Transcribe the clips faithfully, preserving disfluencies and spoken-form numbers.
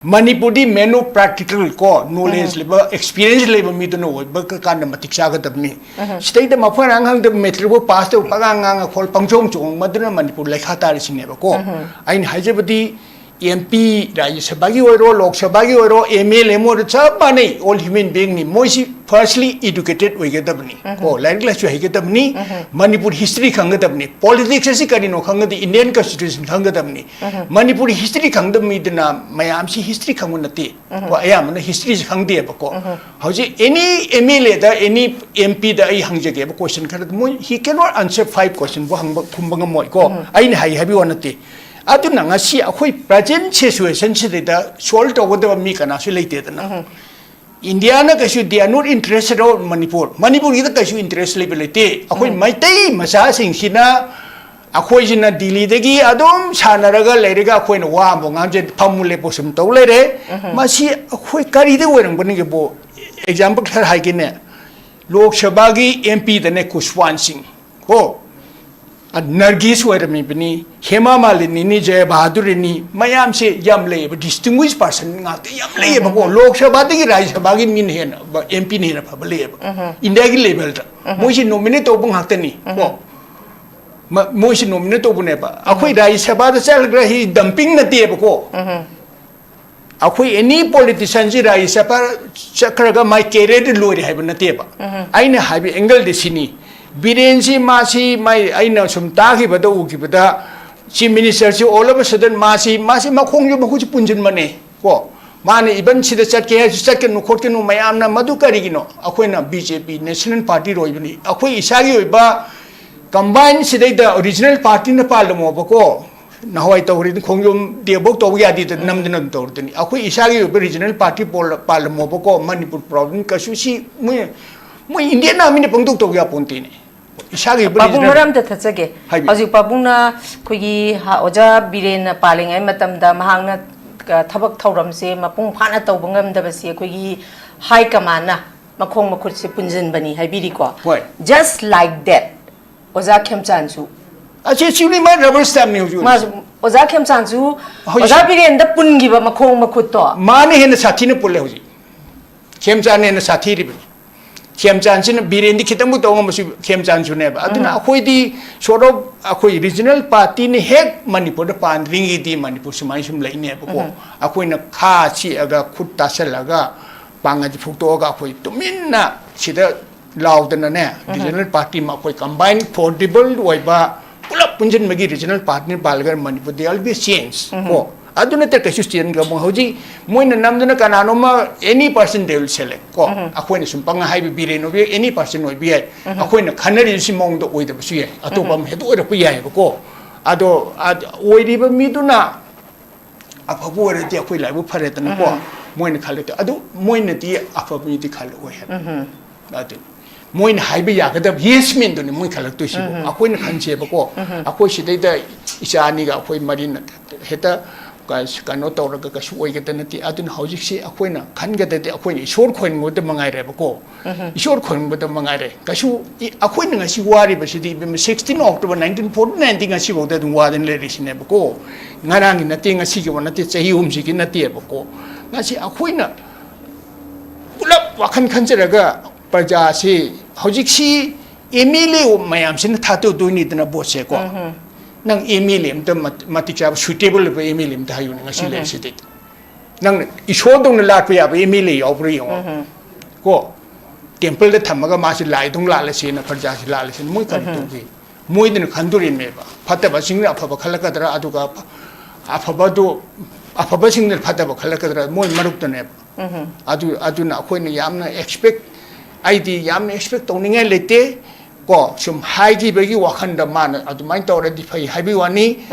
ꯃꯅꯤꯄꯨꯔꯗꯤ man of practical ꯀꯣ, knowledge ꯂꯩꯕ, experience ꯂꯩꯕ ꯃꯤꯗꯨꯅ ꯑꯣꯏꯕ ꯀꯥꯟꯗ ꯃꯇꯤꯛ ꯆꯥꯒꯗꯕꯅꯤ꯫ ꯁꯤꯗꯩꯗ ꯃꯐꯝ ꯃꯔꯥꯡ ꯈꯪꯗꯕ, matric ꯐꯥꯎ pass ꯇꯧ, ꯄꯉꯥꯡ ꯉꯥꯡꯉ ꯈꯣꯠꯂ ꯄꯪꯆꯣꯡ ꯆꯣꯡ, ꯃꯗꯨꯅ ꯃꯅꯤꯄꯨꯔ ꯂꯩꯈꯥ ꯇꯥꯔꯤꯁꯤꯅꯦꯕꯀꯣ꯫ ꯑꯩꯅ ꯍꯥꯏꯖꯕꯗꯤ, M P, ꯔꯥꯖ꯭ꯌ ꯁꯚꯥꯒꯤ ꯑꯣꯏꯔꯣ, ꯂꯣꯛ ꯁꯚꯥꯒꯤ ꯑꯣꯏꯔꯣ, M L A ꯑꯃ ꯑꯣꯏꯔꯣ, ꯆꯞ ꯃꯥꯟꯅꯩ, all human beingꯅꯤ꯫ ꯃꯣꯏꯁꯤ firstly educated ꯑꯣꯏꯒꯗꯕꯅꯤ ꯀꯣ, ꯂꯥꯏꯔꯤꯛ ꯂꯥꯏꯁꯨ ꯍꯩꯒꯗꯕꯅꯤ, ꯃꯅꯤꯄꯨꯔ history ꯈꯪꯒꯗꯕꯅꯤ, politics ꯑꯁꯤ ꯀꯔꯤꯅꯣ ꯈꯪꯒꯗꯕꯅꯤ, Indian constitution ꯈꯪꯒꯗꯕꯅꯤ꯫ ꯃꯅꯤꯄꯨꯔꯤ history ꯈꯪꯗꯕ ꯃꯤꯗꯨꯅ ꯃꯌꯥꯝꯁꯤ history ꯈꯪꯕ ꯅꯠꯇꯦ꯫ ꯀꯣ, ꯑꯌꯥꯝꯕꯅ historyꯁꯤ ꯈꯪꯗꯦꯕꯀꯣ꯫ ꯍꯧꯖꯤꯛ any M L Aꯗ, any M Pꯗ ꯑꯩ ꯍꯪꯖꯒꯦꯕ, question ꯈꯔ, ꯃꯣꯏ he cannot answer five questionꯕꯨ ꯍꯪꯕ, ꯈꯨꯝꯕ ꯉꯝꯃꯣꯏꯀꯣ꯫ ꯑꯩꯅ ꯍꯥꯏ ꯍꯥꯏꯕꯒꯤ ꯋꯥ ꯅꯠꯇꯦ꯫ ꯑꯗꯨꯅ ꯉꯁꯤ ꯑꯩꯈꯣꯏ present situationꯁꯤꯗꯩꯗ solve ꯇꯧꯒꯗꯕ ꯃꯤ ꯀꯅꯥꯁꯨ ꯂꯩꯇꯦꯗꯅ꯫ Indiaꯅ ꯀꯩꯁꯨ, they are not interested of Manipur, ꯃꯅꯤꯄꯨꯔꯒꯤꯗ ꯀꯩꯁꯨ interest ꯂꯩꯕ ꯂꯩꯇꯦ꯫ ꯑꯩꯈꯣꯏ ꯃꯩꯇꯩ ꯃꯆꯥꯁꯤꯡꯁꯤꯅ, ꯑꯩꯈꯣꯏꯁꯤꯅ ꯗꯤꯜꯂꯤꯗꯒꯤ ꯑꯗꯨꯝ ꯁꯥꯟꯅꯔꯒ ꯂꯩꯔꯒ ꯑꯩꯈꯣꯏꯅ ꯋꯥ ꯑꯃꯐꯥꯎ ꯉꯥꯡꯖ, ꯐꯝꯃꯨ ꯂꯦꯞꯄꯨ ꯁꯨꯝ ꯇꯧ ꯂꯩꯔꯦ꯫ ꯃꯁꯤ ꯑꯩꯈꯣꯏ ꯀꯔꯤꯗ ꯑꯣꯏꯔꯝꯒꯅꯤꯒꯦꯕꯣ? Example ꯈꯔ ꯍꯥꯏꯒꯦꯅꯦ꯫ ꯂꯣꯛ ꯁꯚꯥꯒꯤ M Pꯗꯅꯦ, ꯈꯨꯁꯋꯥꯟ ꯁꯤꯡ ꯀꯣ, ꯑ, ꯅꯔꯒꯤꯁ ꯑꯣꯏꯔꯝꯃꯤꯕꯅꯤ, ꯍꯦꯃꯥ ꯃꯥꯂꯤꯅꯤꯅꯤ, ꯖꯌ ꯕꯍꯥꯗꯨꯔꯤꯅꯤ, ꯃꯌꯥꯝꯁꯦ ꯌꯥꯝ ꯂꯩꯌꯦꯕ, distinguished person ꯉꯥꯛꯇ ꯌꯥꯝ ꯂꯩꯌꯦꯕꯀꯣ꯫ ꯂꯣꯛ ꯁꯚꯥꯗꯒꯤ ꯔꯥꯖ꯭ꯌ ꯁꯚꯥꯒꯤ ꯃꯤꯅ ꯍꯦꯟꯅ, M Pꯅ ꯍꯦꯟꯅ ꯐꯕ ꯂꯩꯌꯦꯕ, Indiaꯒꯤ levelꯗ꯫ ꯃꯣꯏꯁꯤ nominate ꯇꯧꯕ ꯉꯥꯛꯇꯅꯤ ꯀꯣ꯫ ꯃ-, ꯃꯣꯏꯁꯤ nominate ꯇꯧꯕꯅꯦꯕ꯫ ꯑꯩꯈꯣꯏ ꯔꯥꯖ꯭ꯌ ꯁꯚꯥꯗ ꯆꯠꯂꯒ ꯍꯤ dumping ꯅꯠꯇꯦꯕꯀꯣ꯫ ꯑꯩꯈꯣꯏ any politicianꯁꯤ ꯔꯥꯖ꯭ꯌ ꯁꯚꯥ ꯆꯠꯈ꯭ꯔꯒ ꯃꯥꯏ careerꯗꯤ ꯂꯣꯏꯔꯦ ꯍꯥꯏꯕ ꯅꯠꯇꯦꯕ꯫ ꯑꯩꯅ ꯍꯥꯏꯕ angleꯗꯤ ꯁꯤꯅꯤ꯫ ꯕꯤꯔꯦꯟꯁꯤ ꯃꯥꯁꯤ ꯃꯥꯏ, ꯑꯩꯅ ꯁꯨꯝ ꯇꯥꯈꯤꯕꯗ, ꯎꯈꯤꯕꯗ, Chief Ministerꯁꯤ all of a sudden ꯃꯥꯁꯤ, ꯃꯥꯁꯤ ꯃꯈꯣꯡꯁꯨ ꯃꯈꯨꯠꯁꯨ ꯄꯨꯟꯁꯤꯟꯕꯅꯦ ꯀꯣ꯫ ꯃꯥꯅ even ꯁꯤꯗ ꯆꯠꯀꯦ ꯍꯥꯏꯔꯁꯨ ꯆꯠꯀꯅꯨ ꯈꯣꯠꯀꯅꯨ ꯃꯌꯥꯝꯅ, ꯃꯗꯨ ꯀꯔꯤꯒꯤꯅꯣ? ꯑꯩꯈꯣꯏꯅ B J P national party ꯑꯣꯏꯕꯅꯤ꯫ ꯑꯩꯈꯣꯏ ꯏꯁꯥꯒꯤ ꯑꯣꯏꯕ combine ꯁꯤꯗꯩꯗ regional partyꯅ ꯄꯥꯜꯂꯝꯃꯣꯕꯀꯣ꯫ ꯅꯍꯥꯟꯋꯥꯏ ꯇꯧꯔꯤꯗꯨ ꯈꯣꯡꯖꯣꯝ ꯗꯦꯕꯧ ꯇꯧꯕ ꯌꯥꯗꯦꯗ ꯅꯝꯗꯅ ꯑꯗꯨꯝ ꯇꯧꯔꯗꯨꯅꯤ꯫ ꯑꯩꯈꯣꯏ ꯏꯁꯥꯒꯤ ꯑꯣꯏꯕ regional party ꯄꯣꯜꯂ-, ꯄꯥꯜꯂꯝꯃꯣꯕꯀꯣ, ꯃꯅꯤꯄꯨꯔ problem ꯀꯩꯁꯨ ꯁꯤ ꯃꯣꯏ, ꯃꯣꯏ Indian armyꯅ ꯄꯪꯇꯧ ꯇꯧ ꯌꯥꯄꯣꯟꯇꯦꯅꯦ꯫ ꯏꯁꯥꯒꯤ ꯑꯣꯏꯕ ꯄꯥꯕꯨꯡ regional ꯃꯔꯛ ꯑꯝꯇ ꯊꯠꯆꯒꯦ꯫ ꯍꯥꯏꯕꯤꯌꯨ꯫ ꯍꯧꯖꯤꯛ ꯄꯥꯕꯨꯡꯅ ꯑꯩꯈꯣꯏꯒꯤ ꯍꯥ-, ꯑꯣꯖꯥ ꯕꯤꯔꯦꯟꯅ ꯄꯥꯜꯂꯤꯉꯩ ꯃꯇꯝꯗ ꯃꯍꯥꯛꯅ, ꯑ, ꯊꯕꯛ ꯊꯧꯔꯝꯁꯦ ꯃꯄꯨꯡ ꯐꯥꯅ ꯇꯧꯕ ꯉꯝꯗꯕꯁꯦ ꯑꯩꯈꯣꯏꯒꯤ high commandꯅ ꯃꯈꯣꯡ ꯃꯈꯨꯠꯁꯦ ꯄꯨꯟꯁꯤꯟꯕꯅꯤ ꯍꯥꯏꯕꯤꯔꯤꯀꯣ꯫ ꯍꯣꯏ꯫ Just like that, ꯑꯣꯖꯥ ꯈꯦꯝꯆꯥꯟꯁꯨ ꯑꯁꯤ ꯁꯤꯅꯤ ꯃꯥ rubber stampꯅꯤ ꯍꯧꯖꯤꯛ ꯃꯥꯁꯨ ꯑꯣꯏꯔꯤꯁꯦ꯫ ꯑꯣꯖꯥ ꯈꯦꯝꯆꯥꯟꯁꯨ ꯍꯧꯖꯤꯛ ꯑꯣꯖꯥ ꯕꯤꯔꯦꯟꯗ ꯄꯨꯟꯈꯤꯕ ꯃꯈꯣꯡ ꯃꯈꯨꯠꯇꯣ꯫ ꯃꯥꯅ ꯍꯦꯟꯅ ꯁꯥꯊꯤꯅ ꯄꯨꯜꯂꯦ ꯍꯧꯖꯤꯛ꯫ ꯈꯦꯝꯆꯥꯟ ꯍꯦꯟꯅ ꯁꯥꯊꯤꯔꯤꯕꯅꯤ꯫ ꯈꯦꯝꯆꯥꯟꯁꯤꯅ ꯕꯤꯔꯦꯟꯗꯤ ꯈꯤꯇꯪꯕꯨ ꯇꯧ ꯉꯝꯃꯁꯨ ꯈꯦꯝꯆꯥꯟꯁꯨꯅꯦꯕ꯫ ꯑꯗꯨꯅ ꯑꯩꯈꯣꯏꯗꯤ sort of ꯑꯩꯈꯣꯏ regional partyꯅ ꯍꯦꯛ ꯃꯅꯤꯄꯨꯔꯗ ꯄꯥꯟꯗ꯭ꯔꯤꯉꯩꯗꯤ ꯃꯅꯤꯄꯨꯔ ꯁꯨꯃꯥꯏꯅ ꯁꯨꯝ ꯂꯩꯅꯦꯕꯀꯣ꯫ ꯑꯩꯈꯣꯏꯅ ꯈꯥ ꯆꯤꯛꯑꯒ ꯈꯨꯠ ꯇꯥꯁꯜꯂꯒ ꯄꯥꯡꯒꯜꯁꯦ ꯐꯨꯛꯇꯣꯛꯑꯒ ꯑꯩꯈꯣꯏ ꯇꯨꯃꯤꯟꯅ ꯁꯤꯗ ꯂꯥꯎꯗꯅꯅꯦ, regional party ꯑꯃ ꯑꯩꯈꯣꯏ combine formidable ꯑꯣꯏꯕ ꯄꯨꯂꯞ ꯄꯨꯟꯁꯤꯟꯕꯒꯤ regional partyꯅ ꯄꯥꯜꯂꯒ Manipur there will be a change ꯀꯣ꯫ ꯑꯗꯨ ꯅꯠꯇ꯭ꯔ ꯀꯩꯁꯨ change ꯉꯝꯃꯣꯏ꯫ ꯍꯧꯖꯤꯛ ꯃꯣꯏꯅ ꯅꯝꯗꯅ ꯀꯅꯥꯅꯣꯝꯃ any person they will select ꯀꯣ꯫ ꯑꯩꯈꯣꯏꯅ ꯁꯨꯝ ꯄꯪꯉꯥ ꯍꯥꯏꯕ ꯕꯤꯔꯦꯟ ꯑꯣꯏꯕ ꯌꯥꯏ, any person ꯑꯣꯏꯕ ꯌꯥꯏ꯫ ꯑꯩꯈꯣꯏꯅ ꯈꯟꯅꯔꯤꯕ ꯁꯤ ꯃꯑꯣꯡꯗ ꯑꯣꯏꯗꯕꯁꯨ ꯌꯥꯏ, ꯑꯇꯣꯞꯄ ꯑꯃ ꯍꯦꯛꯇ ꯑꯣꯏꯔꯛꯄ ꯌꯥꯏꯑꯕꯀꯣ꯫ ꯑꯗꯣ ꯑꯗ ꯑꯣꯏꯔꯤꯕ ꯃꯤꯗꯨꯅ ꯑꯐꯕ ꯑꯣꯏꯔꯗꯤ ꯑꯩꯈꯣꯏ ꯂꯥꯏꯕꯛ ꯐꯔꯦꯗꯅꯀꯣ꯫ ꯃꯣꯏꯅ ꯈꯜꯂꯛꯇꯣꯏ ꯑꯗꯨ ꯃꯣꯏꯅꯗꯤ ꯑꯐꯕ ꯃꯤꯗꯤ ꯈꯜꯂꯛꯑꯣꯏ ꯍꯥꯏꯕ꯫ ꯑꯗꯨ ꯃꯣꯏꯅ ꯍꯥꯏꯕ ꯌꯥꯒꯗꯕ yes manꯗꯨꯅꯤ ꯃꯣꯏ ꯈꯜꯂꯛꯇꯣꯏꯁꯤꯕꯨ꯫ ꯑꯩꯈꯣꯏꯅ ꯈꯟꯁꯦꯕꯀꯣ, ꯑꯩꯈꯣꯏ ꯁꯤꯗꯩꯗ ꯏꯆꯥ ꯑꯅꯤꯒ ꯑꯩꯈꯣꯏ ꯃꯔꯤꯅ ꯍꯦꯛꯇ ꯀ- ꯀꯩꯅꯣ ꯇꯧꯔꯒ ꯀꯩꯁꯨ ꯑꯣꯏꯒꯗ ꯅꯠꯇꯦ꯫ ꯑꯗꯨꯅ ꯍꯧꯖꯤꯛꯁꯤ ꯑꯩꯈꯣꯏꯅ ꯈꯟꯒꯗꯗꯤ ꯑꯩꯈꯣꯏꯅ ꯏꯁꯣꯔ ꯈꯣꯏꯔꯝꯕꯗ ꯃꯉꯥꯏꯔꯦꯕꯀꯣ꯫ ꯏꯁꯣꯔ ꯈꯣꯏꯔꯝꯕꯗ ꯃꯉꯥꯏꯔꯦ꯫ ꯀꯩꯁꯨ ꯏ- ꯑꯩꯈꯣꯏꯅ ꯉꯁꯤ ꯋꯥꯔꯤꯕꯁꯤꯗꯤ ꯏꯕꯦꯝꯃ sixteen October nineteen forty nineꯗꯤ ꯉꯁꯤꯐꯥꯎꯗ ꯑꯗꯨꯝ ꯋꯥꯗꯅ ꯂꯩꯔꯤꯁꯤꯅꯦꯕꯀꯣ꯫ ꯉꯔꯥꯡꯒꯤ ꯅꯠꯇꯦ, ꯉꯁꯤꯒꯤ ꯋꯥ ꯅꯠꯇꯦ, ꯆꯍꯤ ꯑꯍꯨꯝꯁꯤꯒꯤ ꯅꯠꯇꯦꯕꯀꯣ꯫ ꯉꯁꯤ ꯑꯩꯈꯣꯏꯅ ꯄꯨꯂꯞ ꯋꯥꯈꯜ ꯈꯟꯖꯔꯒ ꯄ꯭ꯔꯖꯥꯁꯤ ꯍꯧꯖꯤꯛꯁꯤ MLA ꯃꯌꯥꯝꯁꯤꯅ ꯊꯥꯗꯣꯛꯇꯣꯏꯅꯤꯗꯅ ꯚꯣꯠꯁꯦꯀꯣ꯫ ꯅꯪ MLA ꯑꯝꯇ ꯃꯠ- ꯃꯇꯤꯛ ꯆꯥꯕ suitable ꯑꯣꯏꯕ MLA ꯑꯝꯇ ꯍꯥꯏꯌꯨꯅꯦ ꯉꯁꯤ ꯂꯩꯔꯤꯁꯤꯗꯩꯗ꯫ ꯅꯪ ꯏꯁꯣꯔꯗꯧꯅ ꯂꯥꯠꯄ ꯌꯥꯕ MLA ꯌꯥꯎꯕ꯭ꯔꯥ ꯌꯦꯡꯉꯣ꯫ ꯀꯣ, templeꯗ ꯊꯝꯃꯒ ꯃꯥꯁꯤ ꯂꯥꯏꯗꯧ ꯂꯥꯠꯂꯁꯦꯅ ꯄ꯭ꯔꯖꯥꯁꯤ ꯂꯥꯠꯂꯁꯦꯅ ꯃꯣꯏ ꯀꯔꯤ ꯇꯧꯒꯦ? ꯃꯣꯏꯗꯨꯅ ꯈꯟꯗꯣꯔꯤꯕꯅꯦꯕ꯫ ꯐꯠꯇꯕꯁꯤꯡꯅ ꯑꯐꯕ ꯈꯜꯂꯛꯀꯗ꯭ꯔꯥ, ꯑꯗꯨꯒ ꯑꯐ- ꯑꯐꯕꯗꯨ ꯑꯐꯕꯁꯤꯡꯅ ꯐꯠꯇꯕ ꯈꯜꯂꯛꯀꯗ꯭ꯔꯥ, ꯃꯣꯏ ꯃꯔꯨꯞꯇꯅꯦꯕ꯫ ꯑꯗꯨ ꯑꯗꯨꯅ ꯑꯩꯈꯣꯏꯅ ꯌꯥꯝꯅ expect, ꯑꯩꯗꯤ ꯌꯥꯝꯅ expect ꯇꯧꯅꯤꯡꯉꯥꯏ ꯂꯩꯇꯦ꯫ ꯀꯣ, ꯁꯨꯝ ꯍꯥꯏꯈꯤꯕꯒꯤ ꯋꯥꯈꯟꯗ ꯃꯥꯅ ꯑꯗꯨꯃꯥꯏꯅ ꯇꯧꯔꯗꯤ ꯐꯩ ꯍꯥꯏꯕꯒꯤ ꯋꯥꯅꯤ꯫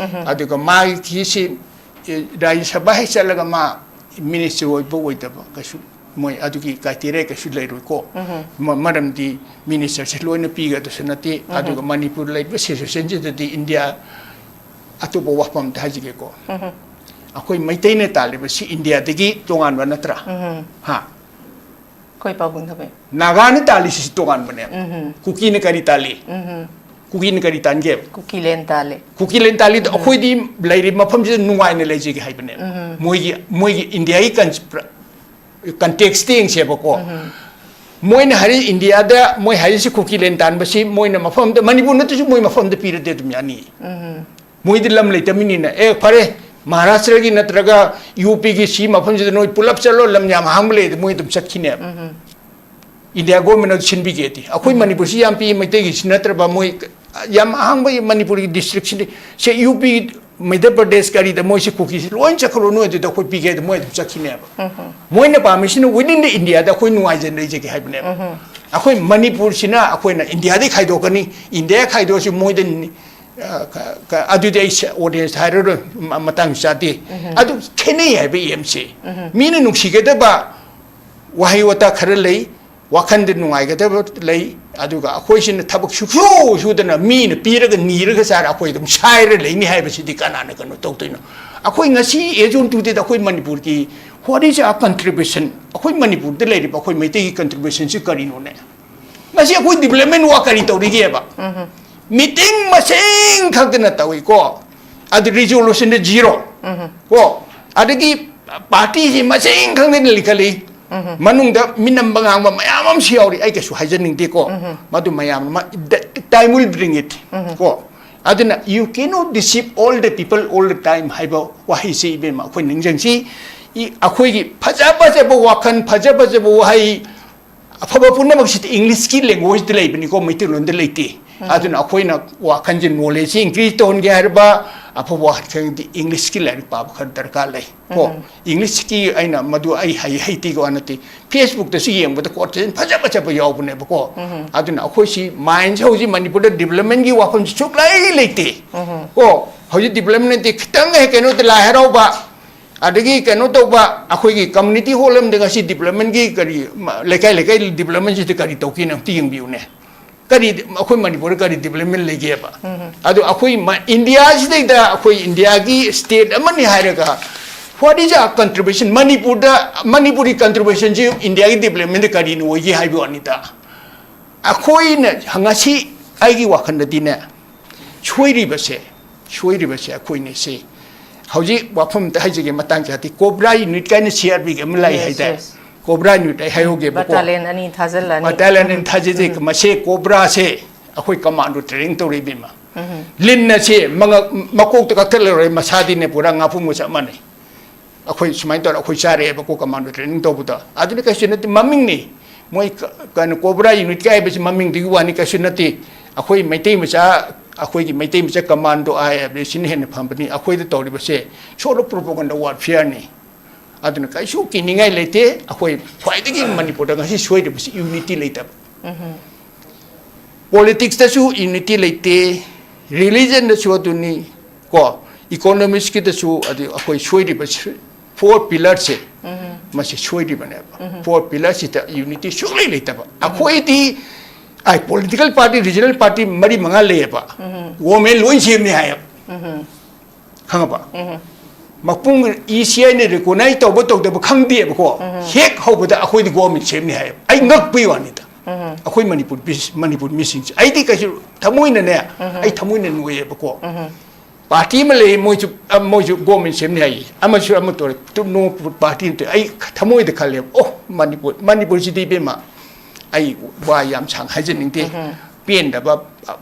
ꯑꯗꯨꯒ ꯃꯥꯒꯤꯁꯤ ꯔꯥꯖ꯭ꯌ ꯁꯚꯥ ꯍꯦꯛ ꯆꯠꯂꯒ ꯃꯥ minister ꯑꯣꯏꯕ ꯑꯣꯏꯗꯕ ꯀꯩꯁꯨ ꯃꯣꯏ ꯑꯗꯨꯒꯤ criteria ꯀꯩꯁꯨ ꯂꯩꯔꯣꯏꯀꯣ꯫ ꯃ- ꯃꯔꯝꯗꯤ ministerꯁꯦ ꯂꯣꯏꯅ ꯄꯤꯒꯗꯕꯁꯨ ꯅꯠꯇꯦ꯫ ꯑꯗꯨꯒ ꯃꯅꯤꯄꯨꯔ ꯂꯩꯔꯤꯕ situationꯁꯤꯗꯗꯤ ꯏꯟꯗꯤꯌꯥ ꯑꯇꯣꯞꯄ ꯋꯥꯐꯝ ꯑꯝꯇ ꯍꯥꯏꯖꯒꯦꯀꯣ꯫ ꯑꯩꯈꯣꯏ ꯃꯩꯇꯩꯅ ꯇꯥꯜꯂꯤꯕꯁꯤ ꯏꯟꯗꯤꯌꯥꯗꯒꯤ ꯇꯣꯉꯥꯟꯕ ꯅꯠꯇ꯭ꯔꯥ? ꯍꯥ? ꯑꯩꯈꯣꯏ ꯄꯥꯕꯨꯡ ꯊꯕꯛ꯫ ꯅꯥꯒꯥꯅ ꯇꯥꯜꯂꯤꯁꯤꯁꯨ ꯇꯣꯉꯥꯟꯕꯅꯦꯕ꯫ ꯀꯨꯀꯤꯅ ꯀꯔꯤ ꯇꯥꯜꯂꯤ? ꯀꯨꯀꯤꯅ ꯀꯔꯤ ꯇꯥꯟꯒꯦꯕ? ꯀꯨꯀꯤꯂꯦꯟ ꯇꯥꯜꯂꯦ꯫ ꯀꯨꯀꯤꯂꯦꯟ ꯇꯥꯜꯂꯤꯗꯣ ꯑꯩꯈꯣꯏꯗꯤ ꯂꯩꯔꯤꯕ ꯃꯐꯝꯁꯤꯗ ꯅꯨꯡꯉꯥꯏꯅ ꯂꯩꯖꯒꯦ ꯍꯥꯏꯕꯅꯦꯕ꯫ ꯃꯣꯏꯒꯤ ꯃꯣꯏꯒꯤ ꯏꯟꯗꯤꯌꯥꯒꯤ ꯀꯟ- ꯄ꯭ꯔ- context ꯌꯦꯡꯁꯦꯕꯀꯣ꯫ ꯃꯣꯏꯅ ꯍꯥꯏꯔꯤ ꯏꯟꯗꯤꯌꯥꯗ ꯃꯣꯏ ꯍꯥꯏꯔꯤꯁꯤ ꯀꯨꯀꯤꯂꯦꯟ ꯇꯥꯟꯕꯁꯤ ꯃꯣꯏꯅ ꯃꯐꯝꯗ, ꯃꯅꯤꯄꯨꯔ ꯅꯠꯇ꯭ꯔꯁꯨ ꯃꯣꯏ ꯃꯐꯝꯗ ꯄꯤꯔꯗꯤ ꯑꯗꯨꯝ ꯌꯥꯅꯤ꯫ ꯃꯣꯏꯗꯤ ꯂꯝ ꯂꯩꯇꯕꯅꯤꯅ, ꯑꯦ ꯐꯔꯦ, ꯃꯍꯥꯔꯥꯁꯇ꯭ꯔꯒꯤ ꯅꯠꯇ꯭ꯔꯒ ꯌꯨ ꯄꯤꯒꯤ ꯁꯤ ꯃꯐꯝꯁꯤꯗ ꯅꯣꯏ ꯄꯨꯂꯞ ꯆꯠꯂꯣ, ꯂꯝ ꯌꯥꯝ ꯍꯥꯡꯕ ꯂꯩ, ꯃꯣꯏ ꯑꯗꯨꯝ ꯆꯠꯈꯤꯅꯦꯕ꯫ ꯏꯟꯗꯤꯌꯥ ꯒꯣꯔꯃꯦꯟꯅ ꯁꯤꯟꯕꯤꯒꯦꯗꯤ꯫ ꯑꯩꯈꯣꯏ ꯃꯅꯤꯄꯨꯔꯁꯤ ꯌꯥꯝ ꯄꯤꯛꯏ, ꯃꯩꯇꯩꯒꯤꯁꯤ ꯅꯠꯇ꯭ꯔꯕ ꯃꯣꯏ ꯌꯥꯝ ꯑꯍꯥꯡꯕ ꯃꯅꯤꯄꯨꯔꯒꯤ ꯗꯤꯁꯇ꯭ꯔꯤꯛꯁꯤꯗꯤ, ꯁꯦ ꯌꯨ ꯄꯤ, ꯃꯙ꯭ꯌ ꯄ꯭ꯔꯗꯦꯁ, ꯀꯔꯤꯗ ꯃꯣꯏꯁꯤ ꯀꯨꯀꯤꯁꯤ ꯂꯣꯏ ꯆꯠꯈ꯭ꯔꯣ, ꯅꯣꯏ ꯑꯗꯨꯗ ꯑꯩꯈꯣꯏ ꯄꯤꯒꯦ, ꯑꯗꯨ ꯃꯣꯏ ꯑꯗꯨꯝ ꯆꯠꯈꯤꯅꯦꯕ꯫ ꯃꯣꯏꯅ ꯄꯥꯝꯃꯤꯁꯤꯅ within the ꯏꯟꯗꯤꯌꯥꯗ ꯑꯩꯈꯣꯏ ꯅꯨꯡꯉꯥꯏꯖꯅ ꯂꯩꯖꯒꯦ ꯍꯥꯏꯕꯅꯦꯕ꯫ ꯑꯩꯈꯣꯏ ꯃꯅꯤꯄꯨꯔꯁꯤꯅ ꯑꯩꯈꯣꯏꯅ ꯏꯟꯗꯤꯌꯥꯗꯒꯤ ꯈꯥꯏꯗꯣꯛꯀꯅꯤ, ꯏꯟꯗꯤꯌꯥ ꯈꯥꯏꯗꯣꯛꯑꯁꯤ ꯃꯣꯏꯗ ꯅꯤ-, ꯑ, ꯀ-, ꯀ-, ꯑꯗꯨꯗꯤ ꯑꯩ ꯑꯣꯗꯤꯌꯦꯟꯁ ꯍꯥꯏꯔꯔꯣꯏ, ꯃ-, ꯃꯇꯥꯡ ꯆꯥꯗꯦ꯫ ꯑꯗꯨ ꯈꯦꯠꯅꯩ ꯍꯥꯏꯕ ꯑꯦꯝꯁꯦ꯫ ꯃꯤꯅ ꯅꯨꯡꯁꯤꯒꯗꯕ ꯋꯥꯍꯩ ꯋꯥꯇꯥ ꯈꯔ ꯂꯩ, ꯋꯥꯈꯜꯗ ꯅꯨꯡꯉꯥꯏꯒꯗꯕ ꯂꯩ, ꯑꯗꯨꯒ ꯑꯩꯈꯣꯏꯁꯤꯅ ꯊꯕꯛ ꯁꯨꯛꯁꯨ ꯁꯨꯗꯅ ꯃꯤꯅ ꯄꯤꯔꯒ ꯅꯤꯔꯒ ꯆꯥꯔ ꯑꯩꯈꯣꯏ ꯑꯗꯨꯝ ꯁꯥꯏꯔ ꯂꯩꯅꯤ ꯍꯥꯏꯕꯁꯤꯗꯤ ꯀꯅꯥꯅ ꯀꯩꯅꯣ ꯇꯧꯗꯣꯏꯅꯣ? ꯑꯩꯈꯣꯏ ꯉꯁꯤ as on today ꯑꯩꯈꯣꯏ ꯃꯅꯤꯄꯨꯔꯒꯤ what is our contribution? ꯑꯩꯈꯣꯏ ꯃꯅꯤꯄꯨꯔꯗ ꯂꯩꯔꯤꯕ ꯑꯩꯈꯣꯏ ꯃꯩꯇꯩꯒꯤ contributionꯁꯤ ꯀꯔꯤꯅꯣꯅꯦ? ꯉꯁꯤ ꯑꯩꯈꯣꯏ development work ꯀꯔꯤ ꯇꯧꯔꯤꯒꯦꯕ? Meeting ꯃꯁꯤꯡ ꯈꯛꯇꯅ ꯇꯧꯏꯀꯣ, ꯑꯗꯨ resolutionꯗ zero꯫ ꯀꯣ, ꯑꯗꯒꯤ partyꯁꯤ ꯃꯁꯤꯡ ꯈꯛꯇꯅ ꯂꯤꯡꯈꯠꯂꯤ꯫ ꯃꯅꯨꯡꯗ ꯃꯤꯅꯝꯕ ꯉꯥꯡꯕ ꯃꯌꯥꯝ ꯑꯃꯁꯨ ꯌꯥꯎꯔꯤ, ꯑꯩ ꯀꯩꯁꯨ ꯍꯥꯏꯖꯅꯤꯡꯗꯦꯀꯣ꯫ ꯃꯗꯨ ꯃꯌꯥꯝ ꯑꯃ, that time will bring it꯫ ꯀꯣ, ꯑꯗꯨꯅ you cannot deceive all the people all the time ꯍꯥꯏꯕ ꯋꯥꯍꯩꯁꯤ ꯏꯕꯦꯝꯃ ꯑꯩꯈꯣꯏ ꯅꯤꯡꯁꯤꯡꯁꯤ꯫ ꯏ-, ꯑꯩꯈꯣꯏꯒꯤ ꯐꯖ ꯐꯖꯕ ꯋꯥꯈꯜ, ꯐꯖ ꯐꯖꯕ ꯋꯥꯍꯩ, ꯑꯐꯕ ꯄꯨꯝꯅꯃꯛꯁꯤꯗꯤ Englishꯀꯤ languageꯇ ꯂꯩꯕꯅꯤꯀꯣ, ꯃꯩꯇꯩꯂꯣꯟꯗ ꯂꯩꯇꯦ꯫ ꯑꯗꯨꯅ ꯑꯩꯈꯣꯏꯅ ꯋꯥꯈꯜꯁꯦ knowledgeꯁꯦ increase ꯇꯧꯍꯟꯒꯦ ꯍꯥꯏꯔꯕ, ꯑꯐꯕ ꯋꯥꯈꯜꯗꯤ Englishꯀꯤ ꯂꯥꯏꯔꯤꯛ ꯄꯥꯕ ꯈꯔ ꯗꯔꯀꯥꯔ ꯂꯩ꯫ ꯀꯣ, Englishꯀꯤ ꯑꯩꯅ ꯃꯗꯨ ꯑꯩ ꯍꯩ ꯍꯩꯇꯦꯒꯤ ꯋꯥ ꯅꯠꯇꯦ꯫ Facebookꯇꯁꯨ ꯌꯦꯡꯕꯗ quotation ꯐꯖ ꯐꯖꯕ ꯌꯥꯎꯕꯅꯦꯕꯀꯣ꯫ ꯑꯗꯨꯅ ꯑꯩꯈꯣꯏꯁꯤ mindꯁꯦ ꯍꯧꯖꯤꯛ ꯃꯅꯤꯄꯨꯔꯗ developmentꯀꯤ ꯋꯥꯐꯝꯁꯤ ꯁꯨꯛꯂꯩ ꯂꯩꯇꯦ꯫ ꯀꯣ, ꯍꯧꯖꯤꯛ development ꯅꯠꯇꯦ, ꯈꯤꯇꯪ ꯍꯦꯛ ꯀꯩꯅꯣꯗ ꯂꯥꯏ ꯍꯔꯥꯎꯕ, ꯑꯗꯒꯤ ꯀꯩꯅꯣ ꯇꯧꯕ, ꯑꯩꯈꯣꯏꯒꯤ community hall ꯑꯃꯗ ꯉꯁꯤ developmentꯀꯤ ꯀꯔꯤ, ꯃ-, ꯂꯩꯀꯥꯏ ꯂꯩꯀꯥꯏ developmentꯁꯤꯗ ꯀꯔꯤ ꯇꯧꯈꯤꯅꯣ ꯑꯝꯇ ꯌꯦꯡꯕꯤꯌꯨꯅꯦ꯫ ꯀꯔꯤ, ꯑꯩꯈꯣꯏ ꯃꯅꯤꯄꯨꯔꯗ ꯀꯔꯤ development ꯂꯩꯒꯦꯕ? ꯑꯗꯣ ꯑꯩꯈꯣꯏ ꯃ-, ꯏꯟꯗꯤꯌꯥꯁꯤꯗꯩꯗ ꯑꯩꯈꯣꯏ ꯏꯟꯗꯤꯌꯥꯒꯤ state ꯑꯃꯅꯤ ꯍꯥꯏꯔꯒ what is our contribution? ꯃꯅꯤꯄꯨꯔꯗ, ꯃꯅꯤꯄꯨꯔꯒꯤ contributionꯁꯤ ꯏꯟꯗꯤꯌꯥꯒꯤ developmentꯗ ꯀꯔꯤꯅꯣ ꯑꯣꯏꯒꯦ ꯍꯥꯏꯕ ꯋꯥꯅꯤꯗ꯫ ꯑꯩꯈꯣꯏꯅ ꯉꯁꯤ ꯑꯩꯒꯤ ꯋꯥꯈꯜꯗꯗꯤꯅꯦ, ꯁꯣꯏꯔꯤꯕꯁꯦ, ꯁꯣꯏꯔꯤꯕꯁꯦ ꯑꯩꯈꯣꯏꯅꯦ ꯁꯤ꯫ ꯍꯧꯖꯤꯛ ꯋꯥꯐꯝ ꯑꯝꯇ ꯍꯥꯏꯖꯒꯦ, ꯃꯇꯥꯡ ꯆꯥꯗꯦ꯫ ꯀꯣꯕ꯭ꯔꯥ ꯌꯨꯅꯤꯠ ꯀꯥꯏꯅ ꯁꯤ ꯑꯥꯔ ꯕꯤꯒꯤ ꯑꯃ ꯂꯩ ꯍꯥꯏꯇꯥꯔꯦ꯫ ꯀꯣꯕ꯭ꯔꯥ ꯌꯨꯅꯤꯠ ꯑꯩ ꯍꯥꯏꯍꯧꯒꯦꯕꯀꯣ꯫ ꯕꯇꯥꯂꯤꯌꯟ ꯑꯅꯤ ꯊꯥꯖꯤꯜꯂꯅꯤ꯫ ꯕꯇꯥꯂꯤꯌꯟ ꯑꯅꯤ ꯊꯥꯖꯤꯜꯂꯤ꯫ ꯃꯁꯦ ꯀꯣꯕ꯭ꯔꯥꯁꯦ ꯑꯩꯈꯣꯏ ꯀꯃꯥꯟꯗꯣ ꯇ꯭ꯔꯦꯅꯤꯡ ꯇꯧꯔꯛꯏꯕꯤꯃ꯫ ꯂꯤꯟꯅ ꯁꯤ ꯃꯉꯛ-, ꯃꯀꯣꯛꯇ ꯀꯛꯊꯠꯂꯔꯣꯏ, ꯃꯁꯥꯗꯤꯅꯦ ꯄꯨꯔꯥ ꯉꯥꯄ꯭ꯔꯨꯝꯒ ꯆꯞ ꯃꯥꯟꯅꯩ꯫ ꯑꯩꯈꯣꯏ ꯁꯨꯃꯥꯏꯅ ꯇꯧꯔ ꯑꯩꯈꯣꯏ ꯆꯥꯔꯛꯑꯦꯕꯀꯣ ꯀꯃꯥꯟꯗꯣ ꯇ꯭ꯔꯦꯅꯤꯡ ꯇꯧꯕꯗ꯫ ꯑꯗꯨꯅ ꯀꯩꯁꯨ ꯅꯠꯇꯦ, ꯃꯃꯤꯡꯅꯤ꯫ ꯃꯣꯏ ꯀ-, ꯀꯩꯅꯣ, ꯀꯣꯕ꯭ꯔꯥ ꯌꯨꯅꯤꯠꯀ ꯍꯥꯏꯕꯁꯤ ꯃꯃꯤꯡꯗꯨꯒꯤ ꯋꯥꯅꯤ, ꯀꯩꯁꯨ ꯅꯠꯇꯦ꯫ ꯑꯩꯈꯣꯏ ꯃꯩꯇꯩ ꯃꯆꯥ, ꯑꯩꯈꯣꯏꯒꯤ ꯃꯩꯇꯩ ꯃꯆꯥ ꯀꯃꯥꯟꯗꯣ ꯍꯥꯏ ꯍꯥꯏꯕꯁꯤꯅ ꯍꯦꯟꯅ ꯐꯕꯅꯤ꯫ ꯑꯩꯈꯣꯏꯗ ꯇꯧꯔꯤꯕꯁꯦ sort of propaganda warfare ꯅꯤ꯫ ꯑꯗꯨꯅ ꯀꯩꯁꯨ ꯀꯤꯅꯤꯡꯉꯥꯏ ꯂꯩꯇꯦ꯫ ꯑꯩꯈꯣꯏ ꯈ꯭ꯋꯥꯏꯗꯒꯤ ꯃꯅꯤꯄꯨꯔꯗ ꯉꯁꯤ ꯁꯣꯏꯔꯤꯕꯁꯤ unity ꯂꯩꯇꯕ꯫ Politicsꯇꯁꯨ unity ꯂꯩꯇꯦ, religionꯗꯁꯨ ꯑꯗꯨꯅꯤ, ꯀꯣ, economicsꯀꯤꯗꯁꯨ ꯑꯗꯨ ꯑꯩꯈꯣꯏ ꯁꯣꯏꯔꯤꯕ four pillarꯁꯦ, ꯃꯁꯤ ꯁꯣꯏꯔꯤꯕꯅꯦꯕ꯫ Four pillarꯁꯤꯗ unity ꯁꯨꯡꯂꯩ ꯂꯩꯇꯕ꯫ ꯑꯩꯈꯣꯏꯗꯤ ꯑꯩ political party, regional party ꯃꯔꯤ ꯃꯉꯥ ꯂꯩꯌꯦꯕ, government ꯂꯣꯏ ꯁꯦꯝꯅꯤ ꯍꯥꯏꯌꯦꯕ꯫ ꯈꯪꯉꯕ? ꯃꯄꯨꯡ ECIꯅ recognize ꯇꯧꯕ ꯇꯧꯗꯕ ꯈꯪꯗꯦꯕꯀꯣ꯫ ꯍꯦꯛ ꯍꯧꯕꯗ ꯑꯩꯈꯣꯏꯗꯤ government ꯁꯦꯝꯅꯤ ꯍꯥꯏꯌꯦꯕ꯫ ꯑꯩ ꯉꯛꯄꯩ ꯋꯥꯅꯤꯗ꯫ ꯑꯩꯈꯣꯏ ꯃꯅꯤꯄꯨꯔ ꯃꯤꯁ-, ꯃꯅꯤꯄꯨꯔ ꯃꯤꯁꯤꯡꯁꯦ꯫ ꯑꯩꯗꯤ ꯀꯩꯁꯨ ꯊꯃꯣꯏꯅꯅꯦ, ꯑꯩ ꯊꯃꯣꯏꯅ ꯅꯨꯡꯉꯥꯏꯌꯦꯕꯀꯣ꯫ Party ꯑꯃ ꯂꯩ, ꯃꯣꯏꯁꯨ, ꯑ, ꯃꯣꯏꯁꯨ government ꯁꯦꯝꯅꯤ ꯍꯥꯏꯌꯦ꯫ ꯑꯃꯁꯨ ꯑꯃ ꯇꯧꯔꯦ꯫ ꯇꯨ-, no party ꯑꯃ ꯇꯧꯔꯦ꯫ ꯑꯩ ꯊꯃꯣꯏꯗ ꯈꯜꯂꯦꯕ, "ꯑꯣ, ꯃꯅꯤꯄꯨꯔ, ꯃꯅꯤꯄꯨꯔꯁꯤꯗꯤ ꯏꯕꯦꯝꯃ, ꯑꯩ ꯋꯥ ꯌꯥꯝ ꯁꯥꯡ ꯍꯥꯏꯖꯅꯤꯡꯗꯦ꯫ ꯄꯦꯟꯗꯕ, ꯑ,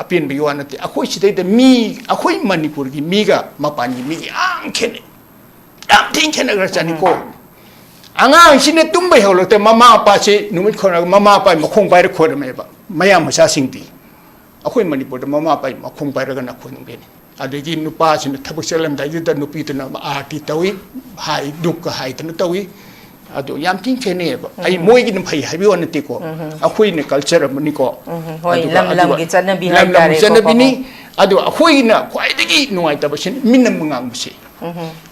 ꯑꯄꯦꯟꯕꯒꯤ ꯋꯥ ꯅꯠꯇꯦ꯫ ꯑꯩꯈꯣꯏ ꯁꯤꯗꯩꯗ ꯃꯤ, ꯑꯩꯈꯣꯏ ꯃꯅꯤꯄꯨꯔꯒꯤ ꯃꯤꯒ ꯃꯄꯥꯟꯒꯤ ꯃꯤꯒ ꯌꯥꯝ ꯈꯦꯠꯅꯩ꯫ ꯌꯥꯝ ꯊꯤꯅ ꯈꯦꯠꯅꯈ꯭ꯔꯖꯥꯠꯅꯤꯀꯣ꯫ ꯑꯉꯥꯡꯁꯤꯅ ꯇꯨꯝꯕ ꯍꯧꯔꯛꯇ ꯃꯃꯥ ꯃꯄꯥꯁꯤ ꯅꯨꯃꯤꯠ ꯈꯣꯏꯔꯒ ꯃꯃꯥ ꯃꯄꯥꯒꯤ ꯃꯈꯣꯡ ꯄꯥꯏꯔ ꯈꯣꯏꯔꯝꯃꯦꯕ꯫ ꯃꯌꯥꯡ ꯃꯆꯥꯁꯤꯡꯗꯤ꯫ ꯑꯩꯈꯣꯏ ꯃꯅꯤꯄꯨꯔꯗ ꯃꯃꯥ ꯃꯄꯥꯒꯤ ꯃꯈꯣꯡ ꯄꯥꯏꯔꯒꯅ ꯈꯣꯏꯔꯝꯒꯅꯤ꯫ ꯑꯗꯒꯤ ꯅꯨꯄꯥꯁꯤꯅ ꯊꯕꯛ ꯆꯠꯂꯝꯗꯥꯏꯗꯨꯗ ꯅꯨꯄꯤꯗꯨꯅ ꯑꯥꯔꯇꯤ ꯇꯧꯏ, ꯍꯥꯏ, ꯗꯨꯛꯀ ꯍꯥꯏꯗꯅ ꯇꯧꯏ꯫ ꯑꯗꯣ ꯌꯥꯝ ꯊꯤꯅ ꯈꯦꯠꯅꯩꯌꯦꯕ꯫ ꯑꯩ ꯃꯣꯏꯒꯤꯅ ꯐꯩ ꯍꯥꯏꯕꯒꯤ ꯋꯥ ꯅꯠꯇꯦꯀꯣ꯫ ꯑꯩꯈꯣꯏꯅ culture ꯑꯃꯅꯤꯀꯣ꯫ ꯍꯣꯏ, ꯑꯗꯨꯒ, ꯂꯝ ꯑꯗꯨꯒ ꯂꯝꯒꯤ ꯆꯠꯅꯕꯤ ꯂꯝ ꯂꯝꯒꯤ ꯍꯥꯏꯇꯥꯔꯦꯀꯣ, ꯆꯠꯅꯕꯤꯅꯤ꯫ ꯄꯥꯕꯨꯡ꯫ ꯑꯗꯣ ꯑꯩꯈꯣꯏꯒꯤꯅ ꯈ꯭ꯋꯥꯏꯗꯒꯤ ꯅꯨꯡꯉꯥꯏꯇꯕꯁꯤ ꯃꯤꯅꯝꯕ ꯉꯥꯡꯕꯁꯦ꯫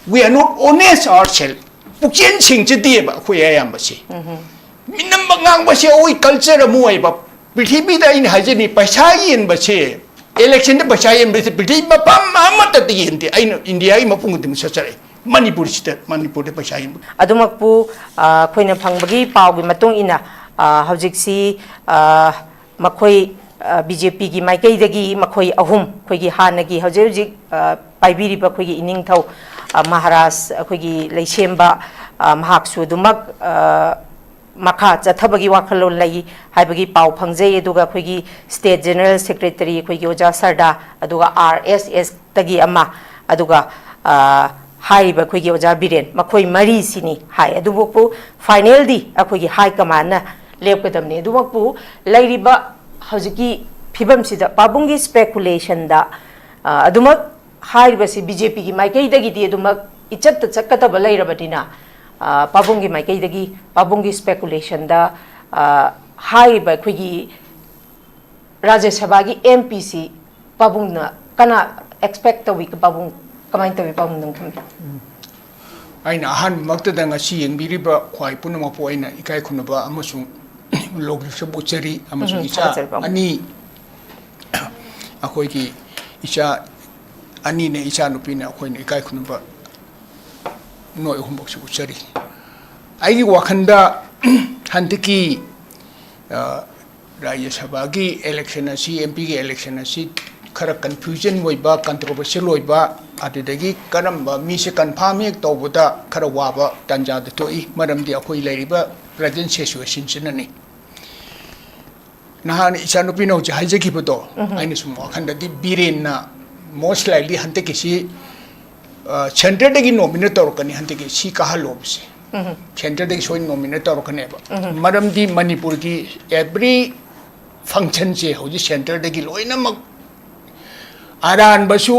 We are not honest ourselves. ꯄꯨꯛꯆꯦꯜ ꯁꯦꯡꯖꯗꯦꯕ ꯑꯩꯈꯣꯏ ꯑꯌꯥꯝꯕꯁꯦ꯫ ꯃꯤꯅꯝꯕ ꯉꯥꯡꯕꯁꯦ ꯑꯩꯈꯣꯏ culture ꯑꯃ ꯑꯣꯏꯕ꯫ ꯄ꯭ꯔꯤꯊꯤꯕꯤꯗ ꯑꯩꯅ ꯍꯥꯏꯖꯅꯤ, ꯄꯩꯁꯥ ꯌꯦꯟꯕꯁꯦ, electionꯗ ꯄꯩꯁꯥ ꯌꯦꯟꯕꯁꯦ ꯄ꯭ꯔꯤꯊꯤꯕꯤ ꯃꯐꯝ ꯑꯃꯠꯇꯗ ꯌꯦꯟꯗꯦ꯫ ꯑꯩꯅ ꯏꯟꯗꯤꯌꯥꯒꯤ ꯃꯐꯝ ꯈꯨꯗꯤꯡꯃꯛ ꯆꯠꯆꯔꯛꯑꯦ꯫ ꯃꯅꯤꯄꯨꯔꯁꯤꯗ, ꯃꯅꯤꯄꯨꯔꯗ ꯄꯩꯁꯥ ꯌꯦꯟꯕ꯫ ꯑꯗꯨꯃꯛꯄꯨ, ꯑ, ꯑꯩꯈꯣꯏꯅ ꯐꯪꯕꯒꯤ ꯄꯥꯎꯒꯤ ꯃꯇꯨꯡ ꯏꯟꯅ, ꯑ, ꯍꯧꯖꯤꯛꯁꯤ, ꯑ, ꯃꯈꯣꯏ ꯕꯤ ꯖꯦ ꯄꯤꯒꯤ ꯃꯥꯏꯀꯩꯗꯒꯤ ꯃꯈꯣꯏ ꯑꯍꯨꯝ, ꯑꯩꯈꯣꯏꯒꯤ ꯍꯥꯟꯅꯒꯤ ꯍꯧꯖꯤꯛ ꯍꯧꯖꯤꯛ ꯑ, ꯄꯥꯏꯕꯤꯔꯤꯕ ꯑꯩꯈꯣꯏꯒꯤ ꯏꯅꯤꯡꯊꯧ ꯑ, ꯃꯍꯥꯔꯥꯖ, ꯑꯩꯈꯣꯏꯒꯤ ꯂꯩꯁꯦꯝꯕ ꯑ, ꯃꯍꯥꯛꯁꯨ ꯑꯗꯨꯃꯛ ꯑ, ꯃꯈꯥ ꯆꯠꯊꯕꯒꯤ ꯋꯥꯈꯜꯂꯣꯟ ꯂꯩ ꯍꯥꯏꯕꯒꯤ ꯄꯥꯎ ꯐꯪꯖꯩ꯫ ꯑꯗꯨꯒ ꯑꯩꯈꯣꯏꯒꯤ ꯁ꯭ꯇꯦꯠ ꯖꯦꯅꯔꯦꯜ ꯁꯦꯀ꯭ꯔꯦꯇꯔꯤ ꯑꯩꯈꯣꯏꯒꯤ ꯑꯣꯖꯥ ꯁꯔꯗꯥ, ꯑꯗꯨꯒ ꯑꯥꯔ ꯑꯦꯁ ꯑꯦꯁꯇꯒꯤ ꯑꯃ, ꯑꯗꯨꯒ ꯑ, ꯍꯥꯏꯔꯤꯕ ꯑꯩꯈꯣꯏꯒꯤ ꯑꯣꯖꯥ ꯕꯤꯔꯦꯟ, ꯃꯈꯣꯏ ꯃꯔꯤꯁꯤꯅꯤ ꯍꯥꯏ꯫ ꯑꯗꯨꯕꯨ ꯐꯥꯏꯅꯦꯜꯗꯤ ꯑꯩꯈꯣꯏꯒꯤ ꯍꯥꯏ ꯀꯃꯥꯟꯅ ꯂꯦꯞꯀꯗꯕꯅꯤ꯫ ꯑꯗꯨꯃꯛꯄꯨ ꯂꯩꯔꯤꯕ ꯍꯧꯖꯤꯛꯀꯤ ꯐꯤꯕꯝꯁꯤꯗ ꯄꯥꯕꯨꯡꯒꯤ ꯁ꯭ꯄꯦꯀꯨꯂꯦꯁꯟꯗ, ꯑ, ꯑꯗꯨꯃꯛ ꯍꯥꯏꯔꯤꯕꯁꯤ ꯕꯤ ꯖꯦ ꯄꯤꯒꯤ ꯃꯥꯏꯀꯩꯗꯒꯤꯗꯤ ꯑꯗꯨꯃꯛ ꯏꯆꯠꯇ ꯆꯠꯀꯗꯕ ꯂꯩꯔꯕꯅꯤꯅ, ꯑ, ꯄꯥꯕꯨꯡꯒꯤ ꯃꯥꯏꯀꯩꯗꯒꯤ, ꯄꯥꯕꯨꯡꯒꯤ ꯁ꯭ꯄꯦꯀꯨꯂꯦꯁꯟꯗ, ꯑ, ꯍꯥꯏꯔꯤꯕ ꯑꯩꯈꯣꯏꯒꯤ ꯔꯥꯖ꯭ꯌ ꯁꯚꯥꯒꯤ ꯑꯦꯝ ꯄꯤꯁꯤ ꯄꯥꯕꯨꯡꯅ ꯀꯅꯥ ꯑꯦꯛꯁꯄꯦꯛ ꯇꯧꯏ? ꯄꯥꯕꯨꯡ ꯀꯃꯥꯏꯅ ꯇꯧꯏ? ꯄꯥꯕꯨꯡ ꯑꯗꯨꯝ ꯊꯝꯕꯤꯌꯨ꯫ ꯑꯩꯅ ꯑꯍꯥꯟꯕꯃꯛꯇꯗ ꯉꯁꯤ ꯌꯦꯡꯕꯤꯔꯤꯕ ꯈ꯭ꯋꯥꯏ ꯄꯨꯝꯅꯃꯛꯄꯨ ꯑꯩꯅ ꯏꯀꯥꯏ ꯈꯨꯝꯅꯕ ꯑꯃꯁꯨꯡ ꯂꯣꯛꯂꯤꯛꯁꯨ ꯎꯠꯆꯔꯤ, ꯑꯃꯁꯨꯡ ꯎꯝ, ꯏꯆꯥ ꯊꯥꯒꯠꯆꯔꯤ, ꯄꯥꯕꯨꯡ꯫ ꯄꯥꯕꯨꯡ꯫ ꯑꯅꯤ, ꯑꯩꯈꯣꯏꯒꯤ ꯏꯆꯥ ꯑꯅꯤꯅ, ꯏꯆꯥ ꯅꯨꯄꯤꯅ, ꯑꯩꯈꯣꯏꯅ ꯏꯀꯥꯏ ꯈꯨꯝꯅꯕ ꯅꯣꯏ ꯑꯍꯨꯝꯃꯛꯁꯨ ꯎꯠꯆꯔꯤ꯫ ꯑꯩꯒꯤ ꯋꯥꯈꯜꯗ ꯍꯟꯗꯛꯀꯤ, ꯑ, ꯔꯥꯖ꯭ꯌ ꯁꯚꯥꯒꯤ ꯏꯂꯦꯛꯁꯟ ꯑꯁꯤ, ꯑꯦꯝ ꯄꯤꯒꯤ ꯏꯂꯦꯛꯁꯟ ꯑꯁꯤ ꯈꯔ ꯀꯟꯐ꯭ꯌꯨꯖꯟ ꯑꯣꯏꯕ, ꯀꯟꯇ꯭ꯔꯣꯚꯔꯁꯤꯌꯦꯜ ꯑꯣꯏꯕ, ꯑꯗꯨꯗꯒꯤ ꯀꯔꯝꯕ ꯃꯤꯁꯦ ꯀꯟꯐꯥꯔꯝ ꯍꯦꯛ ꯇꯧꯕꯗ ꯈꯔ ꯋꯥꯕ ꯇꯥꯟꯖꯥꯗ ꯊꯣꯛꯏ꯫ ꯃꯔꯝꯗꯤ ꯑꯩꯈꯣꯏ ꯂꯩꯔꯤꯕ ꯄ꯭ꯔꯖꯦꯟ ꯁꯤꯆꯨꯋꯦꯁꯟꯁꯤꯅꯅꯤ꯫ ꯅꯍꯥꯟ ꯏꯆꯥꯅꯨꯄꯤꯅ ꯍꯧꯖꯤꯛ ꯍꯥꯏꯖꯈꯤꯕꯗꯣ, ꯑꯩꯅ ꯁꯨꯝ ꯋꯥꯈꯜꯗꯗꯤ ꯕꯤꯔꯦꯟꯅ most likely ꯍꯟꯗꯛꯀꯤꯁꯤ, ꯑ, ꯁꯦꯟꯇꯔꯗꯒꯤ ꯅꯣꯃꯤꯅꯦꯠ ꯇꯧꯔꯛꯀꯅꯤ, ꯍꯟꯗꯛꯀꯤ ꯁꯤ ꯀꯥꯍꯜꯂꯣꯕꯁꯦ꯫ ꯁꯦꯟꯇꯔꯗꯒꯤ ꯁꯣꯏ ꯅꯣꯃꯤꯅꯦꯠ ꯇꯧꯔꯛꯀꯅꯦꯕ꯫ ꯃꯔꯝꯗꯤ ꯃꯅꯤꯄꯨꯔꯒꯤ ꯑꯦꯚ꯭ꯔꯤ ꯐꯪꯁꯟꯁꯦ ꯍꯧꯖꯤꯛ ꯁꯦꯟꯇꯔꯗꯒꯤ ꯂꯣꯏꯅꯃꯛ ꯑꯔꯥꯟꯕꯁꯨ,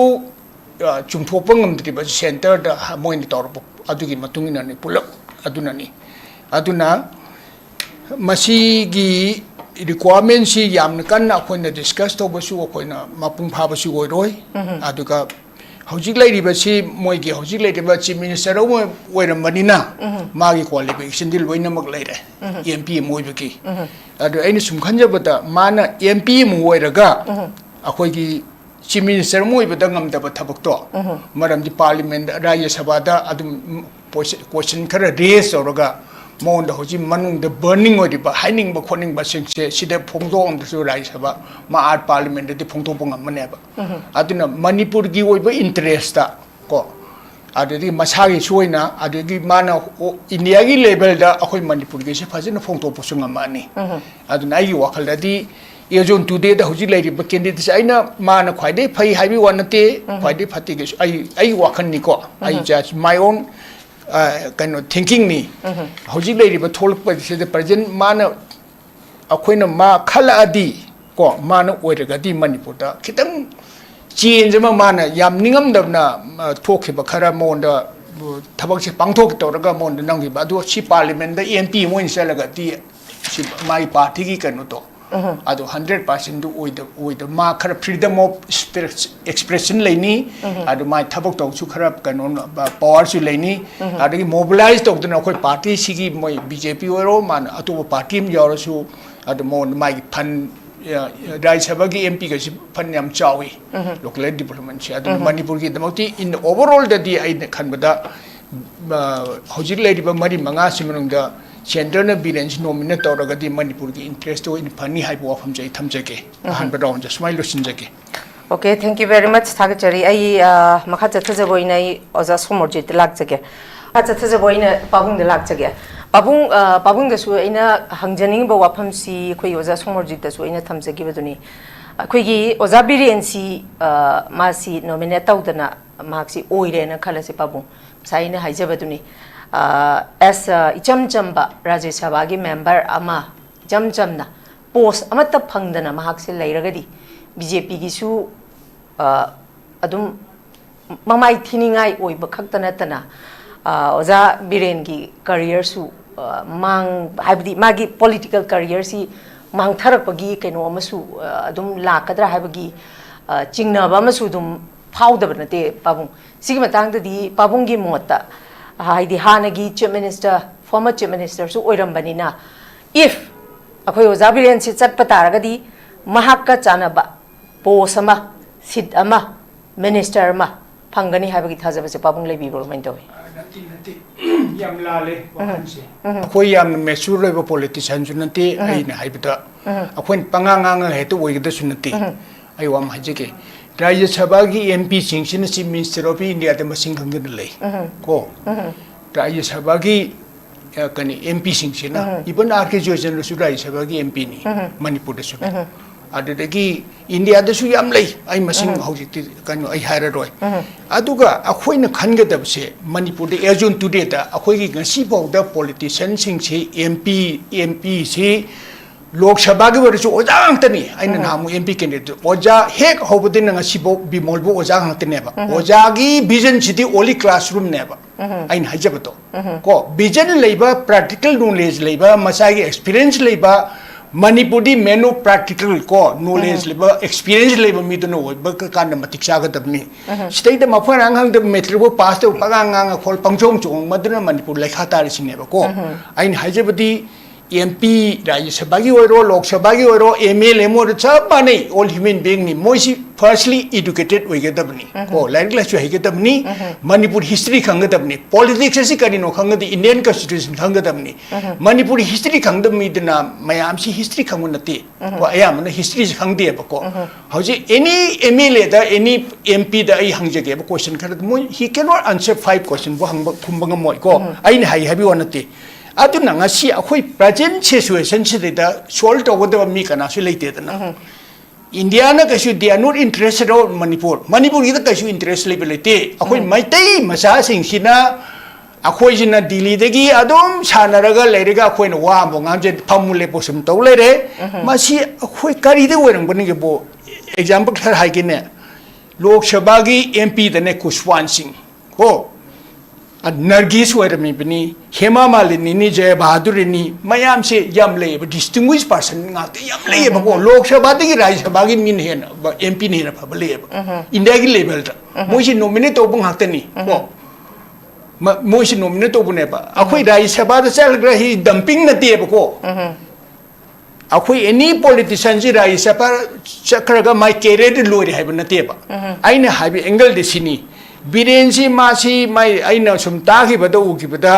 ꯑ, ꯆꯨꯝꯊꯣꯛꯄ ꯉꯝꯗ꯭ꯔꯤꯕ ꯁꯦꯟꯇꯔꯗ ꯃꯣꯏꯅ ꯇꯧꯔꯛꯄ ꯑꯗꯨꯒꯤ ꯃꯇꯨꯡ ꯏꯟꯅꯅꯤ ꯄꯨꯂꯞ ꯑꯗꯨꯅꯅꯤ꯫ ꯑꯗꯨꯅ ꯃꯁꯤꯒꯤ ꯔꯤꯀ꯭ꯋꯥꯔꯃꯦꯟꯁꯤ ꯌꯥꯝꯅ ꯀꯟꯅ ꯑꯩꯈꯣꯏꯅ ꯗꯤꯁꯀꯁ ꯇꯧꯕꯁꯨ ꯑꯩꯈꯣꯏꯅ ꯃꯄꯨꯡ ꯐꯥꯕꯁꯨ ꯑꯣꯏꯔꯣꯏ꯫ ꯑꯗꯨꯒ ꯍꯧꯖꯤꯛ ꯂꯩꯔꯤꯕꯁꯤ ꯃꯣꯏꯒꯤ ꯍꯧꯖꯤꯛ ꯂꯩꯔꯤꯕ ꯆꯤꯐ ꯃꯤꯅꯤꯁꯇꯔ ꯑꯃ ꯑꯣꯏꯔꯝꯕꯅꯤꯅ ꯃꯥꯒꯤ ꯀ꯭ꯋꯥꯂꯤꯐꯤꯀꯦꯁꯟꯗꯤ ꯂꯣꯏꯅꯃꯛ ꯂꯩꯔꯦ, ꯑꯦꯝ ꯄꯤ ꯑꯃ ꯑꯣꯏꯕꯒꯤ꯫ ꯑꯗꯣ ꯑꯩꯅ ꯁꯨꯝ ꯈꯟꯖꯕꯗ ꯃꯥꯅ ꯑꯦꯝ ꯄꯤ ꯑꯃ ꯑꯣꯏꯔꯒ ꯑꯩꯈꯣꯏꯒꯤ ꯆꯤꯐ ꯃꯤꯅꯤꯁꯇꯔ ꯑꯃ ꯑꯣꯏꯕꯗ ꯉꯝꯗꯕ ꯊꯕꯛꯇꯣ, ꯃꯔꯝꯗꯤ ꯄꯥꯔꯂꯤꯌꯥꯃꯦꯟꯗ, ꯔꯥꯖ꯭ꯌ ꯁꯚꯥꯗ ꯑꯗꯨꯝ ꯀꯣꯏꯁꯟ ꯈꯔ ꯔꯦꯖ ꯇꯧꯔꯒ ꯃꯉꯣꯟꯗ ꯍꯧꯖꯤꯛ ꯃꯅꯨꯡꯗ ꯕꯔꯅꯤꯡ ꯑꯣꯏꯔꯤꯕ, ꯍꯥꯏꯅꯤꯡꯕ ꯈꯣꯠꯅꯤꯡꯕ ꯁꯤꯡꯁꯦ ꯁꯤꯗ ꯐꯣꯡꯗꯣꯛꯑꯝꯗ꯭ꯔꯁꯨ ꯔꯥꯖ꯭ꯌ ꯁꯚꯥ, ꯃꯥ ꯑꯥ ꯄꯥꯔꯂꯤꯌꯥꯃꯦꯟꯗꯗꯤ ꯐꯣꯡꯗꯣꯛꯄ ꯉꯝꯃꯅꯦꯕ꯫ ꯑꯗꯨꯅ ꯃꯅꯤꯄꯨꯔꯒꯤ ꯑꯣꯏꯕ ꯏꯟꯇꯔꯦꯁꯇ ꯀꯣ, ꯑꯗꯨꯗꯒꯤ ꯃꯁꯥꯒꯤꯁꯨ ꯑꯣꯏꯅ, ꯑꯗꯨꯗꯒꯤ ꯃꯥꯅ ꯑꯣ-, ꯏꯟꯗꯤꯌꯥꯒꯤ ꯂꯦꯚꯦꯜꯗ ꯑꯩꯈꯣꯏ ꯃꯅꯤꯄꯨꯔꯒꯤꯁꯦ ꯐꯖꯅ ꯐꯣꯡꯗꯣꯛꯄꯁꯨ ꯉꯝꯃꯛꯑꯅꯤ꯫ ꯑꯗꯨꯅ ꯑꯩꯒꯤ ꯋꯥꯈꯜꯗꯗꯤ ꯑꯦꯖꯣꯟ ꯇꯨꯗꯦꯗ ꯍꯧꯖꯤꯛ ꯂꯩꯔꯤꯕ ꯀꯦꯟꯗꯤꯗꯦꯠꯁꯦ, ꯑꯩꯅ ꯃꯥꯅ ꯈ꯭ꯋꯥꯏꯗꯒꯤ ꯐꯩ ꯍꯥꯏꯕꯒꯤ ꯋꯥ ꯅꯠꯇꯦ, ꯈ꯭ꯋꯥꯏꯗꯒꯤ ꯐꯠꯇꯦ ꯀꯩꯁꯨ, ꯑꯩ, ꯑꯩꯒꯤ ꯋꯥꯈꯜꯅꯤꯀꯣ, ꯑꯩ just my own, ꯑ, ꯀꯩꯅꯣ, ꯊꯤꯡꯀꯤꯡꯅꯤ꯫ ꯍꯧꯖꯤꯛ ꯂꯩꯔꯤꯕ ꯊꯣꯛꯂꯛꯄꯁꯤꯗ ꯄ꯭ꯔꯖꯦꯟ ꯃꯥꯅ, ꯑꯩꯈꯣꯏꯅ ꯃꯥ ꯈꯜꯂꯛꯑꯗꯤ ꯀꯣ, ꯃꯥꯅ ꯑꯣꯏꯔꯒꯗꯤ ꯃꯅꯤꯄꯨꯔꯗ ꯈꯤꯇꯪ ꯆꯦꯟꯖ ꯑꯃ, ꯃꯥꯅ ꯌꯥꯝ ꯅꯤꯡꯉꯝꯗꯕꯅ, ꯑ, ꯊꯣꯛꯈꯤꯕ ꯈꯔ ꯃꯉꯣꯟꯗ, ꯑ, ꯊꯕꯛꯁꯦ ꯄꯥꯡꯊꯣꯛꯀꯦ ꯇꯧꯔꯒ ꯃꯉꯣꯟꯗ ꯅꯝꯈꯤꯕ, ꯑꯗꯣ ꯁꯤ ꯄꯥꯔꯂꯤꯌꯥꯃꯦꯟꯗ ꯑꯦꯝ ꯄꯤ ꯑꯃ ꯑꯣꯏꯅ ꯆꯠꯂꯒꯗꯤ ꯁꯤ ꯃꯥꯒꯤ ꯄꯥꯔꯇꯤꯒꯤ ꯀꯩꯅꯣꯗꯣ, ꯑꯗꯣ ꯍꯟꯗ꯭ꯔꯦꯠ ꯄꯥꯔꯁꯦꯟꯗꯨ ꯑꯣꯏꯗ, ꯑꯣꯏꯗ, ꯃꯥ ꯈꯔ freedom of expression ꯂꯩꯅꯤ, ꯑꯗꯨ ꯃꯥꯒꯤ ꯊꯕꯛ ꯇꯧꯕꯁꯨ ꯈꯔ ꯀꯩꯅꯣ, ꯄꯋꯥꯔꯁꯨ ꯂꯩꯅꯤ, ꯑꯗꯒꯤ ꯃꯣꯕꯤꯂꯥꯏꯖ ꯇꯧꯗꯅ ꯑꯩꯈꯣꯏ ꯄꯥꯔꯇꯤꯁꯤꯒꯤ, ꯃꯣꯏ ꯕꯤ ꯖꯦ ꯄꯤ ꯑꯣꯏꯔꯣ, ꯃꯥꯅ ꯑꯇꯣꯞꯄ ꯄꯥꯔꯇꯤ ꯑꯃ ꯌꯥꯎꯔꯁꯨ, ꯑꯗꯨ ꯃꯉꯣꯟꯗ ꯃꯥꯒꯤ ꯐꯟ, ꯑ, ꯔꯥꯖ꯭ꯌ ꯁꯚꯥꯒꯤ ꯑꯦꯝ ꯄꯤꯒꯁꯤ ꯐꯟ ꯌꯥꯝ ꯆꯥꯎꯏ, ꯂꯣꯀꯦꯜ ꯗꯤꯕ꯭ꯂꯞꯃꯦꯟꯁꯦ꯫ ꯑꯗꯨꯅ ꯃꯅꯤꯄꯨꯔꯒꯤꯗꯃꯛꯇꯤ in overall ꯗꯗꯤ ꯑꯩꯅ ꯈꯟꯕꯗ, ꯑ, ꯍꯧꯖꯤꯛ ꯂꯩꯔꯤꯕ ꯃꯔꯤ ꯃꯉꯥꯁꯤ ꯃꯅꯨꯡꯗ ꯁꯦꯟꯇꯔꯅ ꯕꯤꯔꯦꯟꯁꯤ ꯅꯣꯃꯤꯅꯦꯠ ꯇꯧꯔꯒꯗꯤ ꯃꯅꯤꯄꯨꯔꯒꯤ ꯏꯟꯇꯔꯦꯁꯇ ꯑꯣꯏꯅ ꯐꯅꯤ ꯍꯥꯏꯕ ꯋꯥꯐꯝꯁꯦ ꯑꯩ ꯊꯝꯖꯒꯦ꯫ ꯑꯍꯥꯟꯕ ꯔꯥꯎꯟꯁꯦ ꯁꯨꯃꯥꯏꯅ ꯂꯣꯏꯁꯤꯟꯖꯒꯦ꯫ Okay, thank you very much. ꯊꯥꯒꯠꯆꯔꯤ꯫ ꯑꯩ, ꯑ, ꯃꯈꯥ ꯆꯠꯊꯖꯕ ꯑꯣꯏꯅ ꯑꯩ ꯑꯣꯖꯥ ꯁꯣꯃꯣꯔꯖꯤꯠꯇ ꯂꯥꯛꯆꯒꯦ꯫ ꯃꯈꯥ ꯆꯠꯊꯖꯕ ꯑꯣꯏꯅ ꯄꯥꯕꯨꯡꯗ ꯂꯥꯛꯆꯒꯦ꯫ ꯄꯥꯕꯨꯡ, ꯑ, ꯄꯥꯕꯨꯡꯗꯁꯨ ꯑꯩꯅ ꯍꯪꯖꯅꯤꯡꯉꯤꯕ ꯋꯥꯐꯝꯁꯤ ꯑꯩꯈꯣꯏ ꯑꯣꯖꯥ ꯁꯣꯃꯣꯔꯖꯤꯠꯇꯁꯨ ꯑꯩꯅ ꯊꯝꯖꯈꯤꯕꯗꯨꯅꯤ꯫ ꯑꯩꯈꯣꯏꯒꯤ ꯑꯣꯖꯥ ꯕꯤꯔꯦꯟꯁꯤ, ꯑ, ꯃꯥꯁꯤ ꯅꯣꯃꯤꯅꯦꯠ ꯇꯧꯗꯅ ꯃꯍꯥꯛꯁꯤ ꯑꯣꯏꯔꯦꯅ ꯈꯜꯂꯁꯤ ꯄꯥꯕꯨꯡ꯫ ꯉꯁꯥꯏ ꯑꯩꯅ ꯍꯥꯏꯖꯕꯗꯨꯅꯤ, ꯑ, as a ꯏꯆꯝ ꯆꯝꯕ ꯔꯥꯖ꯭ꯌ ꯁꯚꯥꯒꯤ ꯃꯦꯝꯕꯔ ꯑꯃ, ꯏꯆꯝ ꯆꯝꯅ ꯄꯣꯁ ꯑꯃꯠꯇ ꯐꯪꯗꯅ ꯃꯍꯥꯛꯁꯦ ꯂꯩꯔꯒꯗꯤ ꯕꯤ ꯖꯦ ꯄꯤꯒꯤꯁꯨ, ꯑ, ꯑꯗꯨꯝ ꯃꯃꯥꯏ ꯊꯤꯅꯤꯡꯉꯥꯏ ꯑꯣꯏꯕ ꯈꯛꯇ ꯅꯠꯇꯅ, ꯑ, ꯑꯣꯖꯥ ꯕꯤꯔꯦꯟꯒꯤ ꯀꯔꯤꯌꯔꯁꯨ, ꯑ, ꯃꯥꯡ-, ꯍꯥꯏꯕꯗꯤ ꯃꯥꯒꯤ ꯄꯣꯂꯤꯇꯤꯀꯦꯜ ꯀꯔꯤꯌꯔꯁꯤ ꯃꯥꯡꯊꯔꯛꯄꯒꯤ ꯀꯩꯅꯣ ꯑꯃꯁꯨ, ꯑ, ꯑꯗꯨꯝ ꯂꯥꯛꯀꯗ꯭ꯔꯥ ꯍꯥꯏꯕꯒꯤ, ꯑ, ꯆꯤꯡꯅꯕ ꯑꯃꯁꯨ ꯑꯗꯨꯝ ꯐꯥꯎꯗꯕ ꯅꯠꯇꯦ ꯄꯥꯕꯨꯡ꯫ ꯁꯤꯒꯤ ꯃꯇꯥꯡꯗꯗꯤ ꯄꯥꯕꯨꯡꯒꯤ ꯃꯣꯠꯇ, ꯍꯥꯏꯗꯤ ꯍꯥꯟꯅꯒꯤ ꯆꯤꯐ ꯃꯤꯅꯤꯁꯇꯔ, ꯐꯣꯔꯃꯔ ꯆꯤꯐ ꯃꯤꯅꯤꯁꯇꯔꯁꯨ ꯑꯣꯏꯔꯝꯕꯅꯤꯅ, if ꯑꯩꯈꯣꯏ ꯑꯣꯖꯥ ꯕꯤꯔꯦꯟꯁꯤ ꯆꯠꯄ ꯇꯥꯔꯒꯗꯤ ꯃꯍꯥꯛꯀ ꯆꯥꯟꯅꯕ ꯄꯣꯁ ꯑꯃ, ꯁꯤꯠ ꯑꯃ, ꯃꯤꯅꯤꯁꯇꯔ ꯑꯃ ꯐꯪꯒꯅꯤ ꯍꯥꯏꯕꯒꯤ ꯊꯥꯖꯕꯁꯦ ꯄꯥꯕꯨꯡ ꯂꯩꯕꯤꯕ꯭ꯔꯣ? ꯀꯃꯥꯏꯅ ꯇꯧꯏ? ꯅꯠꯇꯦ, ꯅꯠꯇꯦ꯫ ꯌꯥꯝ ꯂꯥꯜꯂꯦ ꯋꯥꯍꯟꯁꯦ꯫ ꯑꯩꯈꯣꯏ ꯌꯥꯝꯅ mature ꯑꯣꯏꯕ politicianꯁꯨ ꯅꯠꯇꯦ꯫ ꯑꯩꯅ ꯍꯥꯏꯕꯗ ꯑꯩꯈꯣꯏꯅ ꯄꯉꯥꯡ ꯉꯥꯡꯉꯒ ꯍꯦꯛꯇ ꯑꯣꯏꯒꯗꯕꯁꯨ ꯅꯠꯇꯦ꯫ ꯑꯩ ꯋꯥ ꯑꯃ ꯍꯥꯏꯖꯒꯦ꯫ ꯔꯥꯖ꯭ꯌ ꯁꯚꯥꯒꯤ MPꯁꯤꯡꯁꯤꯅ Chief Minister of Indiaꯗ ꯃꯁꯤꯡ ꯈꯪꯗꯅ ꯂꯩ꯫ ꯀꯣ? ꯔꯥꯖ꯭ꯌ ꯁꯚꯥꯒꯤ ꯑ, ꯀꯩꯅꯣ, MPꯁꯤꯡꯁꯤꯅ, even R K Joychandraꯁꯨ ꯔꯥꯖ꯭ꯌ ꯁꯚꯥꯒꯤ MPꯅꯤ, ꯃꯅꯤꯄꯨꯔꯗꯁꯨ ꯂꯩ꯫ ꯑꯗꯨꯗꯒꯤ ꯏꯟꯗꯤꯌꯥꯗꯁꯨ ꯌꯥꯝ ꯂꯩ, ꯑꯩ ꯃꯁꯤꯡ ꯍꯧꯖꯤꯛꯇꯤ ꯀꯩꯅꯣ ꯑꯩ ꯍꯥꯏꯔꯔꯣꯏ꯫ ꯑꯗꯨꯒ ꯑꯩꯈꯣꯏꯅ ꯈꯟꯒꯗꯕꯁꯦ, ꯃꯅꯤꯄꯨꯔꯗ as on todayꯗ ꯑꯩꯈꯣꯏꯒꯤ ꯉꯁꯤꯐꯥꯎꯗ politicianꯁꯤꯡꯁꯤ, MP, MPꯁꯤ ꯂꯣꯛ ꯁꯚꯥꯒꯤ ꯑꯣꯏꯔꯁꯨ ꯑꯣꯖꯥ ꯉꯥꯛꯇꯅꯤ꯫ ꯑꯩꯅ ꯅꯍꯥꯟꯃꯨꯛ MP candidate ꯑꯣꯖꯥ ꯍꯦꯛ ꯍꯧꯕꯗꯩꯅ ꯉꯁꯤꯐꯥꯎ ꯕꯤꯃꯣꯜꯕꯨ ꯑꯣꯖꯥ ꯉꯥꯛꯇꯅꯦꯕ꯫ ꯑꯣꯖꯥꯒꯤ visionꯁꯤꯗꯤ only classroomꯅꯦꯕ꯫ ꯑꯩꯅ ꯍꯥꯏꯖꯕꯗꯣ꯫ ꯀꯣ, vision ꯂꯩꯕ, practical knowledge ꯂꯩꯕ, ꯃꯁꯥꯒꯤ experience ꯂꯩꯕ, ꯃꯅꯤꯄꯨꯔꯗꯤ man of practical ꯀꯣ, knowledge ꯂꯩꯕ, experience ꯂꯩꯕ ꯃꯤꯗꯨꯅ ꯑꯣꯏꯕ ꯀꯥꯟꯗ ꯃꯇꯤꯛ ꯆꯥꯒꯗꯕꯅꯤ꯫ ꯁꯤꯗꯩꯗ ꯃꯐꯝ ꯃꯔꯥꯡ ꯈꯪꯗꯕ matricꯕꯨ pass ꯇꯧ ꯄꯉꯥꯡ ꯉꯥꯡꯉ ꯈꯣꯠꯂ ꯄꯪꯆꯣꯡ ꯆꯣꯡ ꯃꯗꯨꯅ ꯃꯅꯤꯄꯨꯔ ꯂꯩꯈꯥ ꯇꯥꯔꯤꯁꯤꯅꯦꯕꯀꯣ꯫ ꯑꯩꯅ ꯍꯥꯏꯖꯕꯗꯤ MP ꯔꯥꯖ꯭ꯌ ꯁꯚꯥꯒꯤ ꯑꯣꯏꯔꯣ, ꯂꯣꯛ ꯁꯚꯥꯒꯤ ꯑꯣꯏꯔꯣ, MLA ꯑꯃ ꯑꯣꯏꯔꯣ, ꯆꯞ ꯃꯥꯟꯅꯩ, all human beingꯅꯤ꯫ ꯃꯣꯏꯁꯤ firstly educated ꯑꯣꯏꯒꯗꯕꯅꯤ꯫ ꯀꯣ, ꯂꯥꯏꯔꯤꯛ ꯂꯥꯏꯁꯨ ꯍꯩꯒꯗꯕꯅꯤ꯫ ꯃꯅꯤꯄꯨꯔ history ꯈꯪꯒꯗꯕꯅꯤ꯫ Politics ꯑꯁꯤ ꯀꯔꯤꯅꯣ ꯈꯪꯒꯗꯤ Indian Constitution ꯈꯪꯒꯗꯕꯅꯤ꯫ ꯃꯅꯤꯄꯨꯔ history ꯈꯪꯗꯕ ꯃꯤꯗꯨꯅ ꯃꯌꯥꯝꯁꯤ history ꯈꯪꯕ ꯅꯠꯇꯦ꯫ ꯀꯣ, ꯑꯌꯥꯝꯕꯅ historyꯁꯤ ꯈꯪꯗꯦꯕꯀꯣ꯫ ꯍꯧꯖꯤꯛ any MLAꯗ, any MPꯗ ꯑꯩ ꯍꯪꯖꯒꯦꯕ question ꯈꯔ, ꯃꯣꯏ he cannot answer five questionꯕꯨ ꯍꯪꯕ, ꯈꯨꯝꯕ ꯉꯝꯃꯣꯏꯀꯣ꯫ ꯑꯩꯅ ꯍꯥꯏ ꯍꯥꯏꯕꯒꯤ ꯋꯥ ꯅꯠꯇꯦ꯫ ꯑꯗꯨꯅ ꯉꯁꯤ ꯑꯩꯈꯣꯏ present situationꯁꯤꯗꯩꯗ solve ꯇꯧꯒꯗꯕ ꯃꯤ ꯀꯅꯥꯁꯨ ꯂꯩꯇꯦꯗꯅ꯫ ꯏꯟꯗꯤꯌꯥꯅ ꯀꯩꯁꯨ, they are not interested of Manipur. ꯃꯅꯤꯄꯨꯔꯒꯤꯗ ꯀꯩꯁꯨ interest ꯂꯩꯕ ꯂꯩꯇꯦ꯫ ꯑꯩꯈꯣꯏ ꯃꯩꯇꯩ ꯃꯆꯥꯁꯤꯡꯁꯤꯅ, ꯑꯩꯈꯣꯏꯁꯤꯅ ꯗꯤꯜꯂꯤꯗꯒꯤ ꯑꯗꯨꯝ ꯁꯥꯟꯅꯔꯒ ꯂꯩꯔꯒ ꯑꯩꯈꯣꯏꯅ ꯋꯥ ꯑꯃꯐꯥꯎ ꯉꯥꯡꯖ-, ꯐꯝꯃꯨ ꯂꯦꯞꯄꯨ ꯁꯨꯝ ꯇꯧ ꯂꯩꯔꯦ꯫ ꯃꯁꯤ ꯑꯩꯈꯣꯏ ꯀꯔꯤꯗ ꯑꯣꯏꯔꯝꯒꯅꯤꯒꯦꯕꯨ? Example ꯈꯔ ꯍꯥꯏꯒꯦꯅꯦ꯫ ꯂꯣꯛ ꯁꯚꯥꯒꯤ MPꯗꯅꯦ ꯈꯨꯁꯋꯥꯟ ꯁꯤꯡ꯫ ꯀꯣ? ꯑ, ꯅꯔꯒꯤꯁ ꯑꯣꯏꯔꯝꯃꯤꯕꯅꯤ, ꯍꯦꯃꯥ ꯃꯥꯂꯤꯅꯤꯅꯤ, ꯖꯌ ꯕꯍꯥꯗꯨꯔꯤꯅꯤ, ꯃꯌꯥꯝꯁꯦ ꯌꯥꯝ ꯂꯩꯌꯦꯕ, distinguished person ꯉꯥꯛꯇ ꯌꯥꯝ ꯂꯩꯌꯦꯕꯀꯣ꯫ ꯂꯣꯛ ꯁꯚꯥꯗꯒꯤ ꯔꯥꯖ꯭ꯌ ꯁꯚꯥꯒꯤ ꯃꯤꯅ ꯍꯦꯟꯅ, MPꯅ ꯍꯦꯟꯅ ꯐꯕ ꯂꯩꯌꯦꯕ꯫ ꯏꯟꯗꯤꯌꯥꯒꯤ levelꯗ꯫ ꯃꯣꯏꯁꯤ nominate ꯇꯧꯕ ꯉꯥꯛꯇꯅꯤ꯫ ꯀꯣ? ꯃ-, ꯃꯣꯏꯁꯤ nominate ꯇꯧꯕꯅꯦꯕ꯫ ꯑꯩꯈꯣꯏ ꯔꯥꯖ꯭ꯌ ꯁꯚꯥꯗ ꯆꯠꯂꯒ ꯍꯤ dumping ꯅꯠꯇꯦꯕꯀꯣ꯫ ꯑꯩꯈꯣꯏ any politicianꯁꯤ ꯔꯥꯖ꯭ꯌ ꯁꯚꯥ ꯆꯠꯈ꯭ꯔꯒ ꯃꯥꯏ careerꯗꯤ ꯂꯣꯏꯔꯦ ꯍꯥꯏꯕ ꯅꯠꯇꯦꯕ꯫ ꯑꯩꯅ ꯍꯥꯏꯕ angleꯗꯤ ꯁꯤꯅꯤ, ꯕꯤꯔꯦꯟꯁꯤ ꯃꯥꯁꯤ ꯃꯥꯏ ꯑꯩꯅ ꯁꯨꯝ ꯇꯥꯈꯤꯕꯗ ꯎꯈꯤꯕꯗ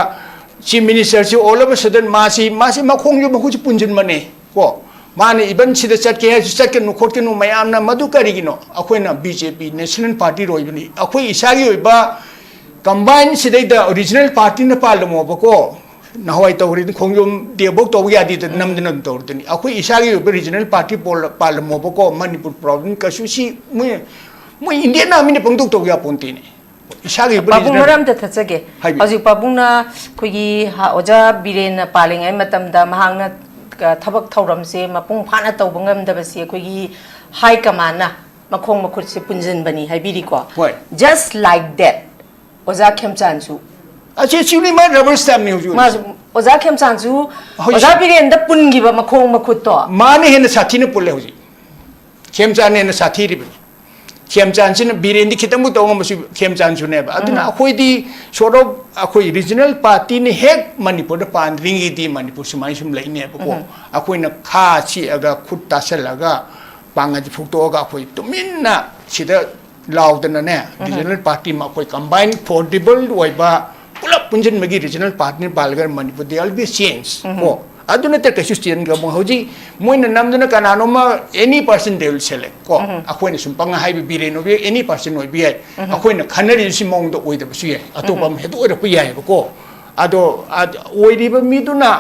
chief ꯃꯤꯅꯤꯁꯇꯔꯁꯤ all of a sudden ꯃꯥꯁꯤ ꯃꯥꯁꯤ ꯃꯈꯣꯡꯁꯨ ꯃꯈꯨꯠꯁꯨ ꯄꯨꯟꯁꯤꯟꯕꯅꯦ ꯀꯣ꯫ ꯃꯥꯅ ꯏꯚꯟ ꯁꯤꯗ ꯆꯠꯀꯦ ꯍꯥꯏꯔꯁꯨ ꯆꯠꯀꯅꯨ ꯈꯣꯠꯀꯅꯨ ꯃꯌꯥꯝꯅ ꯃꯗꯨ ꯀꯔꯤꯒꯤꯅꯣ? ꯑꯩꯈꯣꯏꯅ ꯕꯤ ꯖꯦ ꯄꯤ ꯅꯦꯁꯅꯦꯜ ꯄꯥꯔꯇꯤ ꯑꯣꯏꯕꯅꯤ꯫ ꯑꯩꯈꯣꯏ ꯏꯁꯥꯒꯤ ꯑꯣꯏꯕ ꯀꯝꯕꯥꯏꯟ ꯁꯤꯗꯩꯗ ꯔꯤꯖꯅꯦꯜ ꯄꯥꯔꯇꯤꯅ ꯄꯥꯜꯂꯝꯃꯣꯕꯀꯣ꯫ ꯅꯍꯥꯟꯋꯥꯏ ꯇꯧꯔꯤꯗꯨ ꯈꯣꯡꯖꯣꯝ ꯗꯦꯕꯧ ꯇꯧꯕ ꯌꯥꯗꯦꯗ ꯅꯝꯗꯅ ꯑꯗꯨꯝ ꯇꯧꯔꯗꯨꯅꯤ꯫ ꯑꯩꯈꯣꯏ ꯏꯁꯥꯒꯤ ꯑꯣꯏꯕ ꯔꯤꯖꯅꯦꯜ ꯄꯥꯔꯇꯤ ꯄꯣꯜꯂ- ꯄꯥꯜꯂꯝꯃꯣꯕꯀꯣ꯫ ꯃꯅꯤꯄꯨꯔ ꯄ꯭ꯔꯣꯕ꯭ꯂꯦꯝ ꯀꯩꯁꯨ ꯁꯤ ꯃꯣꯏ ꯃꯣꯏ ꯏꯟꯗꯤꯌꯥꯟ ꯑꯥꯔꯃꯤꯅ ꯄꯪꯇꯧ ꯇꯧ ꯌꯥꯄꯣꯟꯇꯦꯅꯦ꯫ ꯏꯁꯥꯒꯤ ꯑꯣꯏꯕ ꯄꯥꯕꯨꯡ ꯔꯤꯖꯅꯦꯜ ꯃꯔꯛ ꯑꯝꯇ ꯊꯠꯆꯒꯦ꯫ ꯍꯥꯏꯕꯤꯌꯨ꯫ ꯍꯧꯖꯤꯛ ꯄꯥꯕꯨꯡꯅ ꯑꯩꯈꯣꯏꯒꯤ ꯍꯥ- ꯑꯣꯖꯥ ꯕꯤꯔꯦꯟꯅ ꯄꯥꯜꯂꯤꯉꯩ ꯃꯇꯝꯗ ꯃꯍꯥꯛꯅ ꯑ, ꯊꯕꯛ ꯊꯧꯔꯝꯁꯦ ꯃꯄꯨꯡ ꯐꯥꯅ ꯇꯧꯕ ꯉꯝꯗꯕꯁꯦ ꯑꯩꯈꯣꯏꯒꯤ ꯍꯥꯏ ꯀꯃꯥꯟꯅ ꯃꯈꯣꯡ ꯃꯈꯨꯠꯁꯦ ꯄꯨꯟꯁꯤꯟꯕꯅꯤ ꯍꯥꯏꯕꯤꯔꯤꯀꯣ꯫ ꯍꯣꯏ꯫ Just like that ꯑꯣꯖꯥ ꯈꯦꯝꯆꯥꯟꯁꯨ ꯑꯁꯤ ꯁꯤꯅꯤ ꯃꯥ ꯔꯕꯔ ꯁ꯭ꯇꯦꯝꯅꯤ ꯍꯧꯖꯤꯛ ꯑꯣꯏꯔꯤꯁꯦ꯫ ꯃꯥꯁꯨ ꯑꯣꯖꯥ ꯈꯦꯝꯆꯥꯟꯁꯨ ꯍꯧꯖꯤꯛ ꯑꯣꯖꯥ ꯕꯤꯔꯦꯟꯗ ꯄꯨꯟꯈꯤꯕ ꯃꯈꯣꯡ ꯃꯈꯨꯠꯇꯣ꯫ ꯃꯥꯅ ꯍꯦꯟꯅ ꯁꯥꯊꯤꯅ ꯄꯨꯜꯂꯦ ꯍꯧꯖꯤꯛ꯫ ꯈꯦꯝꯆꯥꯟꯅ ꯍꯦꯟꯅ ꯁꯥꯊꯤꯔꯤꯕꯅꯤ꯫ ꯈꯦꯝꯆꯥꯟꯁꯤꯅ ꯕꯤꯔꯦꯟꯗꯤ ꯈꯤꯇꯪꯕꯨ ꯇꯧ ꯉꯝꯕꯁꯨ ꯈꯦꯝꯆꯥꯟꯁꯨꯅꯦꯕ꯫ ꯑꯗꯨꯅ ꯎꯝ꯫ ꯑꯩꯈꯣꯏꯗꯤ sort of ꯑꯩꯈꯣꯏ ꯔꯤꯖꯅꯦꯜ ꯄꯥꯔꯇꯤꯅ ꯍꯦꯛ ꯃꯅꯤꯄꯨꯔꯗ ꯄꯥꯟꯗ꯭ꯔꯤꯉꯩꯗꯤ ꯃꯅꯤꯄꯨꯔ ꯁꯨꯃꯥꯏꯅ ꯁꯨꯝ ꯂꯩꯅꯦꯕꯀꯣ꯫ ꯎꯝ꯫ ꯑꯩꯈꯣꯏꯅ ꯈꯥ ꯆꯤꯛꯑꯒ ꯈꯨꯠ ꯇꯥꯁꯜꯂꯒ ꯄꯥꯡꯒꯜꯁꯦ ꯐꯨꯛꯇꯣꯛꯑꯒ ꯑꯩꯈꯣꯏ ꯇꯨꯃꯤꯟꯅ ꯁꯤꯗ ꯂꯥꯎꯗꯅꯅꯦ, ꯎꯝ꯫ ꯔꯤꯖꯅꯦꯜ ꯄꯥꯔꯇꯤ ꯑꯃ ꯑꯩꯈꯣꯏ ꯀꯝꯕꯥꯏꯟ ꯐꯣꯔꯗꯦꯕꯜ ꯑꯣꯏꯕ ꯄꯨꯂꯞ ꯄꯨꯟꯁꯤꯟꯕꯒꯤ ꯔꯤꯖꯅꯦꯜ ꯄꯥꯔꯇꯤꯅ ꯄꯥꯜꯂꯒ Manipur there will be change ꯎꯝ꯫ ꯀꯣ꯫ ꯑꯗꯨ ꯅꯠꯇ꯭ꯔ ꯀꯩꯁꯨ ꯆꯦꯟ ꯉꯝꯃꯣꯏ꯫ ꯍꯧꯖꯤꯛ ꯃꯣꯏꯅ ꯅꯝꯗꯅ ꯀꯅꯥꯅꯣꯝꯃ any person they will select ꯀꯣ꯫ ꯎꯝ꯫ ꯑꯩꯈꯣꯏꯅ ꯁꯨꯝ ꯄꯪꯉꯥ ꯍꯥꯏꯕ ꯕꯤꯔꯦꯟ ꯑꯣꯏꯕ ꯌꯥꯏ, any person ꯑꯣꯏꯕ ꯌꯥꯏ꯫ ꯎꯝ꯫ ꯑꯩꯈꯣꯏꯅ ꯈꯟꯅꯔꯤꯁꯤ ꯃꯑꯣꯡꯗ ꯑꯣꯏꯗꯕꯁꯨ ꯌꯥꯏ, ꯑꯇꯣꯞꯄ ꯎꯝ꯫ ꯑꯃ ꯍꯦꯛꯇ ꯑꯣꯏꯔꯛꯄ ꯌꯥꯏꯑꯕꯀꯣ꯫ ꯑꯗꯣ ꯑꯗ ꯑꯣꯏꯔꯤꯕ ꯃꯤꯗꯨꯅ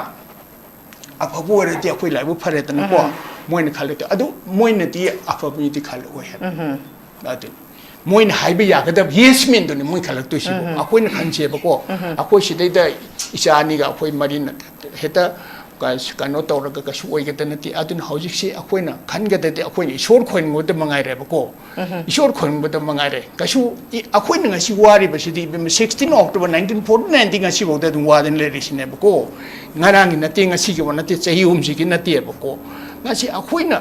ꯑꯐꯕ ꯑꯣꯏꯔꯗꯤ ꯑꯩꯈꯣꯏ ꯂꯥꯏꯕꯛ ꯐꯔꯦꯗꯅꯀꯣ꯫ ꯎꯝ꯫ ꯃꯣꯏꯅ ꯈꯜꯂꯛꯇꯦ꯫ ꯑꯗꯨ ꯃꯣꯏꯅꯗꯤ ꯑꯐꯕ ꯃꯤꯗꯤ ꯈꯜꯂꯛꯑꯣꯏ ꯍꯥꯏꯕ꯫ ꯎꯝ꯫ ꯑꯗꯨ ꯃꯣꯏꯅ ꯍꯥꯏꯕ ꯌꯥꯒꯗꯕ yes ꯃꯦꯟꯗꯨꯅꯤ ꯃꯣꯏ ꯈꯜꯂꯛꯇꯣꯏꯁꯤꯕꯨ꯫ ꯎꯝ꯫ ꯑꯩꯈꯣꯏꯅ ꯈꯟꯁꯦꯕꯀꯣ꯫ ꯎꯝ꯫ ꯑꯩꯈꯣꯏ ꯁꯤꯗꯩꯗ ꯏꯆꯥ ꯑꯅꯤꯒ ꯑꯩꯈꯣꯏ ꯃꯔꯤꯅ ꯍꯦꯛꯇ ꯀ-, ꯀꯩꯅꯣ ꯇꯧꯔꯒ ꯀꯩꯁꯨ ꯑꯣꯏꯒꯗ ꯅꯠꯇꯦ꯫ ꯑꯗꯨꯅ ꯍꯧꯖꯤꯛꯁꯤ ꯑꯩꯈꯣꯏꯅ ꯈꯟꯒꯗꯗꯤ ꯑꯩꯈꯣꯏꯅ ꯏꯁꯣꯔ ꯈꯣꯏꯔꯝꯕꯗ ꯃꯉꯥꯏꯔꯦꯕꯀꯣ꯫ ꯎꯝ꯫ ꯏꯁꯣꯔ ꯈꯣꯏꯔꯝꯕꯗ ꯃꯉꯥꯏꯔꯦ꯫ ꯀꯩꯁꯨ ꯏ-, ꯑꯩꯈꯣꯏꯅ ꯉꯁꯤ ꯋꯥꯔꯤꯕꯁꯤꯗꯤ ꯏꯕꯦꯝꯃ sixteen October nineteen forty nineꯗꯤ ꯉꯁꯤꯐꯥꯎꯗ ꯑꯗꯨꯝ ꯋꯥꯗꯅ ꯂꯩꯔꯤꯁꯤꯅꯦꯕꯀꯣ꯫ ꯉꯔꯥꯡꯒꯤ ꯅꯠꯇꯦ, ꯉꯁꯤꯒꯤ ꯋꯥ ꯅꯠꯇꯦ, ꯆꯍꯤ ꯑꯍꯨꯝꯁꯤꯒꯤ ꯅꯠꯇꯦꯕꯀꯣ꯫ ꯉꯁꯤ ꯑꯩꯈꯣꯏꯅ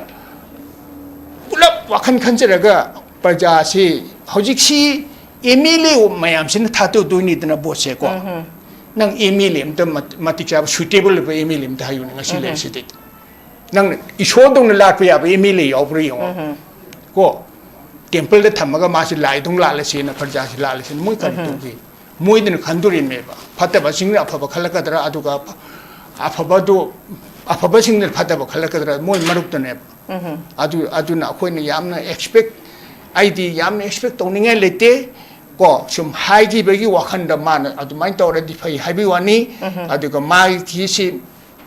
ꯄꯨꯂꯞ ꯋꯥꯈꯜ ꯈꯟꯖꯔꯒ ꯄ꯭ꯔꯖꯥꯁꯤ ꯍꯧꯖꯤꯛꯁꯤ ꯑꯦꯝ ꯑꯦꯜ ꯑꯦ ꯃꯌꯥꯝꯁꯤꯅ ꯊꯥꯗꯣꯛꯇꯣꯏꯅꯤꯗꯅ ꯚꯣꯠꯁꯦꯀꯣ꯫ ꯎꯝ꯫ ꯅꯪ ꯑꯦꯝ ꯑꯦꯜ ꯑꯦ ꯑꯝꯇ ꯃꯠ-, ꯃꯇꯤꯛ ꯆꯥꯕ ꯁꯨꯏꯇꯦꯕꯜ ꯑꯣꯏꯕ ꯑꯦꯝ ꯑꯦꯜ ꯑꯦ ꯑꯝꯇ ꯍꯥꯏꯌꯨꯅꯦ ꯉꯁꯤ ꯎꯝ꯫ ꯂꯩꯔꯤꯁꯤꯗꯩꯗ꯫ ꯅꯪꯅ ꯏꯁꯣꯔꯗꯧꯅ ꯂꯥꯠꯄ ꯌꯥꯕ ꯑꯦꯝ ꯑꯦꯜ ꯑꯦ ꯌꯥꯎꯕ꯭ꯔꯥ ꯌꯦꯡꯉꯣ꯫ ꯎꯝ꯫ ꯀꯣ꯫ ꯇꯦꯝꯄꯜꯗ ꯊꯝꯃꯒ ꯃꯥꯁꯤ ꯂꯥꯏꯗꯧ ꯂꯥꯠꯂꯁꯦꯅ, ꯄ꯭ꯔꯖꯥꯁꯤ ꯂꯥꯠꯂꯁꯦꯅ ꯃꯣꯏ ꯀꯔꯤ ꯇꯧꯒꯦ? ꯃꯣꯏꯗꯨꯅ ꯈꯟꯗꯣꯔꯤꯕꯅꯦꯕ, ꯐꯠꯇꯕꯁꯤꯡꯅ ꯑꯐꯕ ꯈꯜꯂꯛꯀꯗ꯭ꯔꯥ, ꯑꯗꯨꯒ ꯑꯐ-, ꯑꯐꯕꯗꯨ, ꯑꯐꯕꯁꯤꯡꯅ ꯐꯠꯇꯕ ꯈꯜꯂꯛꯀꯗ꯭ꯔꯥ, ꯃꯣꯏ ꯃꯔꯨꯞꯇꯅꯦꯕ꯫ ꯑꯗꯨ, ꯑꯗꯨꯅ ꯑꯩꯈꯣꯏꯅ ꯌꯥꯝꯅ expect, ꯑꯩꯗꯤ ꯌꯥꯝꯅ expect ꯇꯧꯅꯤꯡꯉꯥꯏ ꯂꯩꯇꯦ꯫ ꯀꯣ, ꯁꯨꯝ ꯍꯥꯏꯈꯤꯕꯒꯤ ꯋꯥꯈꯜꯗ ꯃꯥꯅ ꯑꯗꯨꯃꯥꯏꯅ ꯇꯧꯔꯗꯤ ꯐꯩ ꯍꯥꯏꯕꯒꯤ ꯋꯥꯅꯤ꯫ ꯑꯗꯨꯒ ꯃꯥꯒꯤꯁꯤ,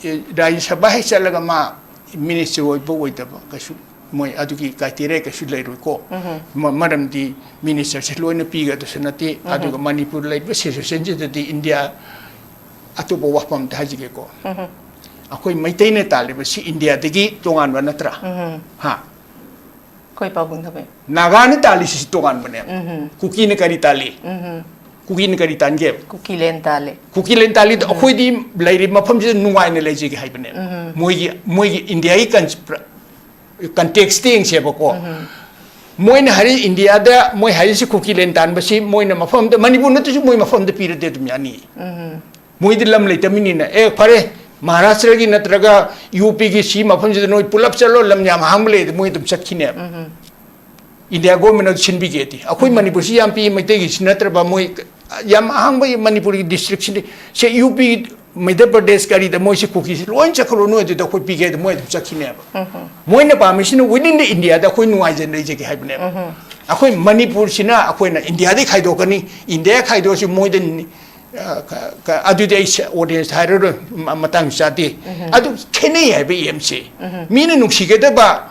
ꯑꯦ, ꯔꯥꯖ꯭ꯌ ꯁꯚꯥ ꯍꯦꯛ ꯆꯠꯂꯒ ꯃꯥ ꯃꯤꯅꯤꯁꯇꯔ ꯑꯣꯏꯕ ꯑꯣꯏꯗꯕ ꯀꯩꯁꯨ, ꯃꯣꯏ ꯑꯗꯨꯒꯤ criteria ꯀꯩꯁꯨ ꯂꯩꯔꯣꯏꯀꯣ꯫ ꯃ-, ꯃꯔꯝꯗꯤ ꯃꯤꯅꯤꯁꯇꯔꯁꯦ ꯂꯣꯏꯅ ꯄꯤꯒꯗꯕꯁꯨ ꯅꯠꯇꯦ꯫ ꯑꯗꯨꯒ ꯃꯅꯤꯄꯨꯔ ꯂꯩꯔꯤꯕ ꯁꯤꯆꯨꯋꯦꯁꯟꯁꯤꯗꯗꯤ ꯏꯟꯗꯤꯌꯥ, ꯑꯇꯣꯞꯄ ꯋꯥꯐꯝ ꯑꯝꯇ ꯍꯥꯏꯖꯒꯦꯀꯣ꯫ ꯑꯩꯈꯣꯏ ꯃꯩꯇꯩꯅ ꯇꯥꯜꯂꯤꯕꯁꯤ ꯏꯟꯗꯤꯌꯥꯗꯒꯤ ꯇꯣꯉꯥꯟꯕ ꯅꯠꯇ꯭ꯔꯥ? ꯍꯥ? ꯑꯩꯈꯣꯏ ꯄꯥꯕꯨꯡ ꯊꯕꯩ꯫ ꯅꯥꯒꯥꯅ ꯇꯥꯜꯂꯤꯁꯤꯁꯨ ꯇꯣꯉꯥꯟꯕꯅꯦ꯫ ꯀꯨꯀꯤꯅ ꯀꯔꯤ ꯇꯥꯜꯂꯤ? ꯀꯨꯀꯤꯅ ꯀꯔꯤ ꯇꯥꯟꯒꯦ? ꯀꯨꯀꯤꯂꯦꯟ ꯇꯥꯜꯂꯦ꯫ ꯀꯨꯀꯤꯂꯦꯟ ꯇꯥꯜꯂꯤꯗꯣ ꯑꯩꯈꯣꯏꯗꯤ ꯂꯩꯔꯤꯕ ꯃꯐꯝꯁꯤꯗ ꯅꯨꯡꯉꯥꯏꯅ ꯂꯩꯖꯒꯦ ꯍꯥꯏꯕꯅꯦ꯫ ꯃꯣꯏꯒꯤ, ꯃꯣꯏꯒꯤ ꯏꯟꯗꯤꯌꯥꯒꯤ ꯀꯟ-, ꯄ꯭ꯔ-, context ꯌꯦꯡꯁꯦꯕꯀꯣ꯫ ꯃꯣꯏꯅ ꯍꯥꯏꯔꯤ ꯏꯟꯗꯤꯌꯥꯗ ꯃꯣꯏ ꯍꯥꯏꯔꯤꯁꯤ ꯀꯨꯀꯤꯂꯦꯟ ꯇꯥꯟꯕꯁꯤ ꯃꯣꯏꯅ ꯃꯐꯝꯗ, ꯃꯅꯤꯄꯨꯔ ꯅꯠꯇ꯭ꯔꯁꯨ ꯃꯣꯏ ꯃꯐꯝꯗ ꯄꯤꯔꯗꯤ ꯑꯗꯨꯝ ꯌꯥꯅꯤ꯫ ꯃꯣꯏꯗꯤ ꯂꯝ ꯂꯩꯇꯕꯅꯤꯅ, ꯑꯦ, ꯐꯔꯦ, ꯃꯍꯥꯔꯥꯁꯇ꯭ꯔꯒꯤ ꯅꯠꯇ꯭ꯔꯒ ꯌꯨ ꯄꯤꯒꯤ ꯁꯤ ꯃꯐꯝꯁꯤꯗ ꯅꯣꯏ ꯄꯨꯂꯞ ꯆꯠꯂꯣ, ꯂꯝ ꯌꯥꯝ ꯑꯍꯥꯡꯕ ꯂꯩ, ꯃꯣꯏ ꯑꯗꯨꯝ ꯆꯠꯈꯤꯅꯦꯕ꯫ ꯏꯟꯗꯤꯌꯥ ꯒꯣꯔꯃꯦꯟꯅ ꯁꯤꯟꯕꯤꯒꯦꯗꯤ꯫ ꯑꯩꯈꯣꯏ ꯃꯅꯤꯄꯨꯔꯁꯤ ꯌꯥꯝ ꯄꯤꯛꯏ, ꯃꯩꯇꯩꯒꯤꯁꯤ ꯅꯠꯇ꯭ꯔꯕ ꯃꯣꯏ ꯌꯥꯝ ꯑꯍꯥꯡꯕ ꯃꯅꯤꯄꯨꯔꯒꯤ ꯗꯤꯁꯇ꯭ꯔꯤꯛꯁꯤꯗꯤ, ꯁꯦ ꯌꯨ ꯄꯤ, ꯃꯙ꯭ꯌ ꯄ꯭ꯔꯗꯦꯁ ꯀꯔꯤꯗ ꯃꯣꯏꯁꯤ ꯀꯨꯀꯤꯁꯤ ꯂꯣꯏ ꯆꯠꯈ꯭ꯔꯣ, ꯅꯣꯏ ꯑꯗꯨꯗ ꯑꯩꯈꯣꯏ ꯄꯤꯒꯦ ꯍꯥꯏꯗ ꯃꯣꯏ ꯑꯗꯨꯝ ꯆꯠꯈꯤꯅꯦꯕ꯫ ꯃꯣꯏꯅ ꯄꯥꯝꯃꯤꯁꯤꯅ within the India ꯗ ꯑꯩꯈꯣꯏ ꯅꯨꯡꯉꯥꯏꯖꯅ ꯂꯩꯖꯒꯦ ꯍꯥꯏꯕꯅꯦꯕ꯫ ꯑꯩꯈꯣꯏ ꯃꯅꯤꯄꯨꯔꯁꯤꯅ ꯑꯩꯈꯣꯏꯅ ꯏꯟꯗꯤꯌꯥꯗꯒꯤ ꯈꯥꯏꯗꯣꯛꯀꯅꯤ, ꯏꯟꯗꯤꯌꯥ ꯈꯥꯏꯗꯣꯛꯑꯁꯤ ꯃꯣꯏꯗ ꯅꯤ-, ꯑ, ꯀ-, ꯀ-, ꯑꯗꯨꯗꯤ ꯑꯩ ꯑꯣꯗꯤꯌꯟꯁ ꯍꯥꯏꯔꯔꯣꯏ, ꯃ-, ꯃꯇꯥꯡ ꯆꯥꯗꯦ꯫ ꯑꯗꯨ ꯈꯦꯠꯅꯩ ꯍꯥꯏꯕ ꯑꯦꯝꯁꯦ꯫ ꯃꯤꯅ ꯅꯨꯡꯁꯤꯒꯗꯕ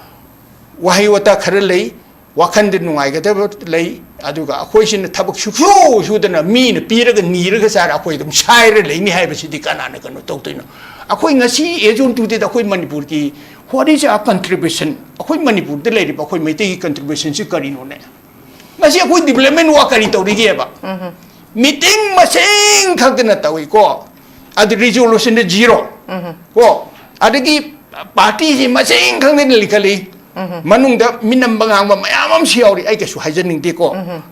ꯋꯥꯍꯩ ꯋꯥꯇꯥ ꯈꯔ ꯂꯩ, ꯋꯥꯈꯟꯗ ꯅꯨꯡꯉꯥꯏꯒꯗꯕ ꯂꯩ, ꯑꯗꯨꯒ ꯑꯩꯈꯣꯏꯁꯤꯅ ꯊꯕꯛ ꯁꯨꯛꯁꯨ ꯁꯨꯗꯅ ꯃꯤꯅ ꯄꯤꯔꯒ ꯅꯤꯔꯒ ꯆꯥꯔ ꯑꯩꯈꯣꯏ ꯑꯗꯨꯝ ꯁꯥꯏꯔ ꯂꯩꯅꯤ ꯍꯥꯏꯕꯁꯤꯗꯤ ꯀꯅꯥꯅ ꯀꯩꯅꯣ ꯇꯧꯗꯣꯏꯅꯣ? ꯑꯩꯈꯣꯏ ꯉꯁꯤ as on today ꯗ ꯑꯩꯈꯣꯏ ꯃꯅꯤꯄꯨꯔꯒꯤ what is our contribution? ꯑꯩꯈꯣꯏ ꯃꯅꯤꯄꯨꯔꯗ ꯂꯩꯔꯤꯕ ꯑꯩꯈꯣꯏ ꯃꯩꯇꯩꯒꯤ contribution ꯁꯤ ꯀꯔꯤꯅꯣꯅꯦ? ꯉꯁꯤ ꯑꯩꯈꯣꯏ development work ꯀꯔꯤ ꯇꯧꯔꯤꯒꯦꯕ? ꯃꯤꯇꯤꯡ ꯃꯁꯤꯡ ꯈꯛꯇꯅ ꯇꯧꯏꯀꯣ, ꯑꯗꯨ resolution ꯗ zero꯫ ꯀꯣ, ꯑꯗꯒꯤ ꯄꯥꯔꯇꯤꯁꯤ ꯃꯁꯤꯡ ꯈꯪꯗꯅ ꯂꯤꯈꯠꯂꯤ꯫ ꯃꯅꯨꯡꯗ ꯃꯤꯅꯝꯕ ꯉꯥꯡꯕ ꯃꯌꯥꯝ ꯑꯃꯁꯨ ꯌꯥꯎꯔꯤ, ꯑꯩ ꯀꯩꯁꯨ ꯍꯥꯏꯖꯅꯤꯡꯗꯦꯀꯣ꯫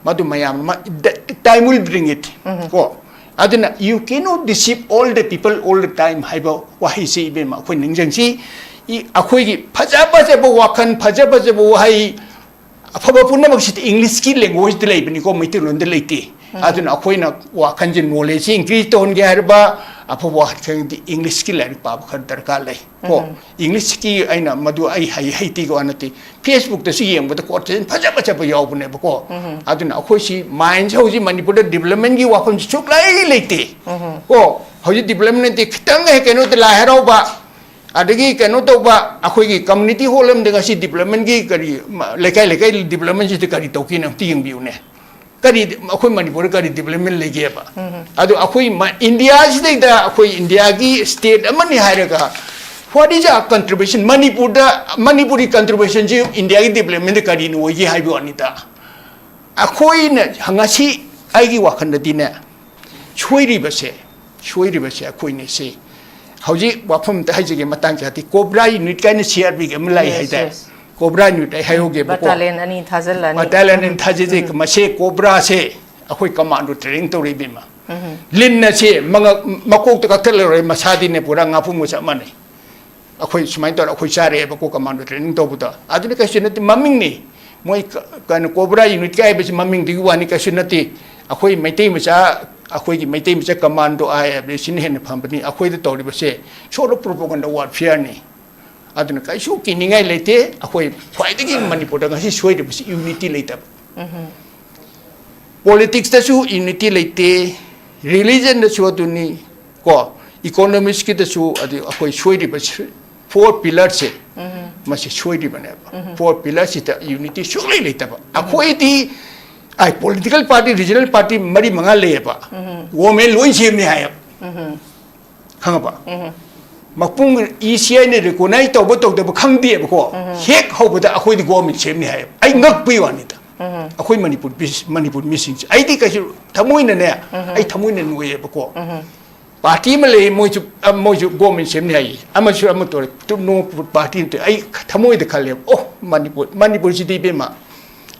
ꯃꯗꯨ ꯃꯌꯥꯝ ꯑꯃ, the time will bring it꯫ ꯀꯣ, ꯑꯗꯨꯅ you cannot deceive all the people all the time ꯍꯥꯏꯕ ꯋꯥꯍꯩꯁꯤ, ꯏꯕꯦꯝꯃ, ꯑꯩꯈꯣꯏ ꯅꯤꯡꯁꯤꯡꯁꯤ꯫ ꯏ-, ꯑꯩꯈꯣꯏꯒꯤ ꯐꯖ ꯐꯖꯕ ꯋꯥꯈꯜ, ꯐꯖ ꯐꯖꯕ ꯋꯥꯍꯩ, ꯑꯐꯕ ꯄꯨꯝꯅꯃꯛꯁꯤꯗꯤ English ꯀꯤ language ꯇ ꯂꯩꯕꯅꯤꯀꯣ, ꯃꯩꯇꯩꯂꯣꯟꯗ ꯂꯩꯇꯦ꯫ ꯎꯝ꯫ ꯑꯗꯨꯅ ꯑꯩꯈꯣꯏꯅ ꯋꯥꯈꯜꯁꯦ, knowledge ꯁꯦ increase ꯇꯧꯍꯟꯒꯦ ꯍꯥꯏꯔꯕ, ꯑꯐꯕ ꯋꯥꯈꯜꯗꯤ English ꯀꯤ ꯂꯥꯏꯔꯤꯛ ꯄꯥꯕ ꯈꯔ ꯗꯔꯀꯥꯔ ꯂꯩ ꯀꯣ꯫ ꯎꯝ꯫ English ꯀꯤ ꯑꯩꯅ ꯃꯗꯨ ꯑꯩ ꯍꯩ ꯍꯩꯇꯦꯒꯤ ꯋꯥ ꯅꯠꯇꯦ, Facebook ꯇꯁꯨ ꯌꯦꯡꯕꯗ quotation ꯐꯖ ꯐꯖꯕ ꯌꯥꯎꯕꯅꯦꯕꯀꯣ꯫ ꯎꯝ꯫ ꯑꯗꯨꯅ ꯑꯩꯈꯣꯏꯁꯤ mind ꯁꯦ ꯍꯧꯖꯤꯛ ꯃꯅꯤꯄꯨꯔꯗ development ꯒꯤ ꯋꯥꯐꯝꯁꯤ ꯁꯨꯛꯂꯩ ꯂꯩꯇꯦ꯫ ꯎꯝ꯫ ꯀꯣ, ꯍꯧꯖꯤꯛ development ꯅꯠꯇꯦ, ꯈꯤꯇꯪ ꯍꯦꯛ ꯀꯩꯅꯣꯗ ꯂꯥꯏ ꯍꯔꯥꯎꯕ, ꯑꯗꯒꯤ ꯀꯩꯅꯣ ꯇꯧꯕ, ꯑꯩꯈꯣꯏꯒꯤ community hall ꯑꯃꯗ ꯉꯁꯤ development ꯒꯤ ꯀꯔꯤ, ꯃ-, ꯂꯩꯀꯥꯏ ꯂꯩꯀꯥꯏ development ꯁꯤꯗ ꯀꯔꯤ ꯇꯧꯒꯦꯅ ꯑꯝꯇ ꯌꯦꯡꯕꯤꯌꯨꯅꯦ꯫ ꯀꯔꯤ, ꯑꯩꯈꯣꯏ ꯃꯅꯤꯄꯨꯔꯗ ꯀꯔꯤ development ꯂꯩꯒꯦꯕ? ꯎꯝ꯫ ꯑꯗꯣ ꯑꯩꯈꯣꯏ ꯃ-, India ꯁꯤꯗꯩꯗ ꯑꯩꯈꯣꯏ India ꯒꯤ state ꯑꯃꯅꯤ ꯍꯥꯏꯔꯒ, what is our contribution? ꯃꯅꯤꯄꯨꯔꯗ, ꯃꯅꯤꯄꯨꯔꯒꯤ contribution ꯁꯤ India ꯒꯤ development ꯗ ꯀꯔꯤꯅꯣ ꯑꯣꯏꯒꯦ ꯍꯥꯏꯕ ꯋꯥꯅꯤꯗ꯫ ꯑꯩꯈꯣꯏꯅ ꯉꯁꯤ, ꯑꯩꯒꯤ ꯋꯥꯈꯜꯗꯗꯤꯅꯦ, ꯁꯣꯏꯔꯤꯕꯁꯦ, ꯁꯣꯏꯔꯤꯕꯁꯦ ꯑꯩꯈꯣꯏꯅꯤ ꯁꯤ꯫ ꯍꯧꯖꯤꯛ ꯋꯥꯐꯝ ꯑꯝꯇ ꯍꯥꯏꯖꯒꯦ, ꯃꯇꯥꯡ ꯆꯥꯗꯦ꯫ COBRA unit ꯀꯥꯏꯅ C R P F ꯑꯃ ꯂꯥꯛꯏ ꯍꯥꯏꯗꯥꯏ? Yes. COBRA unit ꯑꯩ ꯍꯥꯏꯍꯧꯒꯦꯕꯀꯣ꯫ Battalion ꯑꯅꯤ ꯊꯥꯖꯤꯜꯂꯅꯤ꯫ Battalion ꯑꯅꯤ ꯊꯥꯖꯤꯜꯂꯤ꯫ ꯎꯝ꯫ ꯃꯁꯦ COBRA ꯁꯦ ꯑꯩꯈꯣꯏ commando training ꯇꯧꯔꯛꯏ, ꯏꯕꯦꯝꯃ꯫ ꯎꯝ꯫ ꯂꯤꯟꯅ ꯁꯦ ꯃꯉꯛ-, ꯃꯀꯣꯛꯇ ꯀꯛꯊꯠꯂꯔꯣꯏ, ꯃꯁꯥꯗꯤꯅꯦ ꯄꯨꯔꯥ ꯉꯥꯄ꯭ꯔꯨꯝꯒ ꯆꯞ ꯃꯥꯟꯅꯩ꯫ ꯑꯩꯈꯣꯏ ꯁꯨꯃꯥꯏꯅ ꯇꯧꯔ ꯑꯩꯈꯣꯏ ꯆꯥꯔꯛꯑꯦꯕꯀꯣ, commando training ꯇꯧꯕꯗ꯫ ꯑꯗꯨꯗꯤ ꯀꯩꯁꯨ ꯅꯠꯇꯦ, ꯃꯃꯤꯡꯅꯤ꯫ ꯃꯣꯏ ꯀ-, ꯀꯩꯅꯣ, COBRA unit ꯀꯥꯏ ꯍꯥꯏꯕꯁꯤ ꯃꯃꯤꯡꯗꯨꯒꯤ ꯋꯥꯅꯤ, ꯀꯩꯁꯨ ꯅꯠꯇꯦ꯫ ꯑꯩꯈꯣꯏ ꯃꯩꯇꯩ ꯃꯆꯥ, ꯑꯩꯈꯣꯏꯒꯤ ꯃꯩꯇꯩ ꯃꯆꯥ commando ꯍꯥꯏ ꯍꯥꯏꯕꯗꯤ ꯁꯤꯅ ꯍꯦꯟꯅ ꯐꯕꯅꯤ꯫ ꯑꯩꯈꯣꯏꯗ ꯇꯧꯔꯤꯕꯁꯦ sort of propaganda warfare ꯅꯤ꯫ ꯑꯗꯨꯅ ꯀꯩꯁꯨ ꯀꯤꯅꯤꯡꯉꯥꯏ ꯂꯩꯇꯦ꯫ ꯑꯩꯈꯣꯏ ꯈ꯭ꯋꯥꯏꯗꯒꯤ ꯃꯅꯤꯄꯨꯔꯗ ꯉꯁꯤ ꯁꯣꯏꯔꯤꯕꯁꯤ unity ꯂꯩꯇꯕ꯫ ꯎꯝ꯫ Politics ꯇꯁꯨ unity ꯂꯩꯇꯦ, religion ꯗꯁꯨ ꯑꯗꯨꯅꯤ ꯀꯣ, economics ꯀꯤꯗꯁꯨ꯫ ꯑꯗꯨ ꯑꯩꯈꯣꯏ ꯁꯣꯏꯔꯤꯕ four pillar ꯁꯦ, ꯎꯝ꯫ ꯃꯁꯤ ꯁꯣꯏꯔꯤꯕꯅꯦꯕ꯫ ꯎꯝ꯫ Four pillar ꯁꯤꯗ unity ꯁꯨꯡꯂꯩ ꯂꯩꯇꯕ꯫ ꯎꯝ꯫ ꯑꯩꯈꯣꯏꯗꯤ, ꯑꯩ political party, regional party ꯃꯔꯤ ꯃꯉꯥ ꯂꯩꯌꯦꯕ꯫ ꯎꯝ꯫ Government ꯂꯣꯏ ꯁꯦꯝꯅꯤ ꯍꯥꯏꯌꯦꯕ꯫ ꯎꯝ꯫ ꯈꯪꯉꯕ? ꯎꯝ꯫ ꯃꯄꯨꯡ E C I ꯅ recognize ꯇꯧꯕ ꯇꯧꯗꯕ ꯈꯪꯗꯦꯕꯀꯣ꯫ ꯎꯝ꯫ ꯍꯦꯛ ꯍꯧꯕꯗ ꯑꯩꯈꯣꯏꯗꯤ government ꯁꯦꯝꯅꯤ ꯍꯥꯏꯌꯦꯕ꯫ ꯑꯩ ꯉꯛꯄꯒꯤ ꯋꯥꯅꯤꯗ꯫ ꯎꯝ꯫ ꯑꯩꯈꯣꯏ ꯃꯅꯤꯄꯨꯔ ꯄꯤꯁ-, ꯃꯅꯤꯄꯨꯔ ꯃꯤꯁꯤꯡꯁꯦ꯫ ꯑꯩꯗꯤ ꯀꯩꯁꯨ ꯊꯃꯣꯏꯅꯅꯦ, ꯎꯝ꯫ ꯑꯩ ꯊꯃꯣꯏꯅ ꯅꯨꯡꯉꯥꯏꯌꯦꯕꯀꯣ꯫ ꯎꯝ꯫ Party ꯑꯃ ꯂꯩ, ꯃꯣꯏꯁꯨ, ꯑ, ꯃꯣꯏꯁꯨ government ꯁꯦꯝꯅꯤ ꯍꯥꯏꯌꯦ꯫ ꯑꯃꯁꯨ ꯑꯃ ꯇꯧꯔꯦ꯫ ꯇꯨ ꯅꯣ party ꯑꯃ ꯇꯧꯔꯦ꯫ ꯑꯩ ꯊꯃꯣꯏꯗ ꯈꯜꯂꯦꯕ, "ꯑꯣ, ꯃꯅꯤꯄꯨꯔ, ꯃꯅꯤꯄꯨꯔꯁꯤꯗꯤ ꯏꯕꯦꯝꯃ",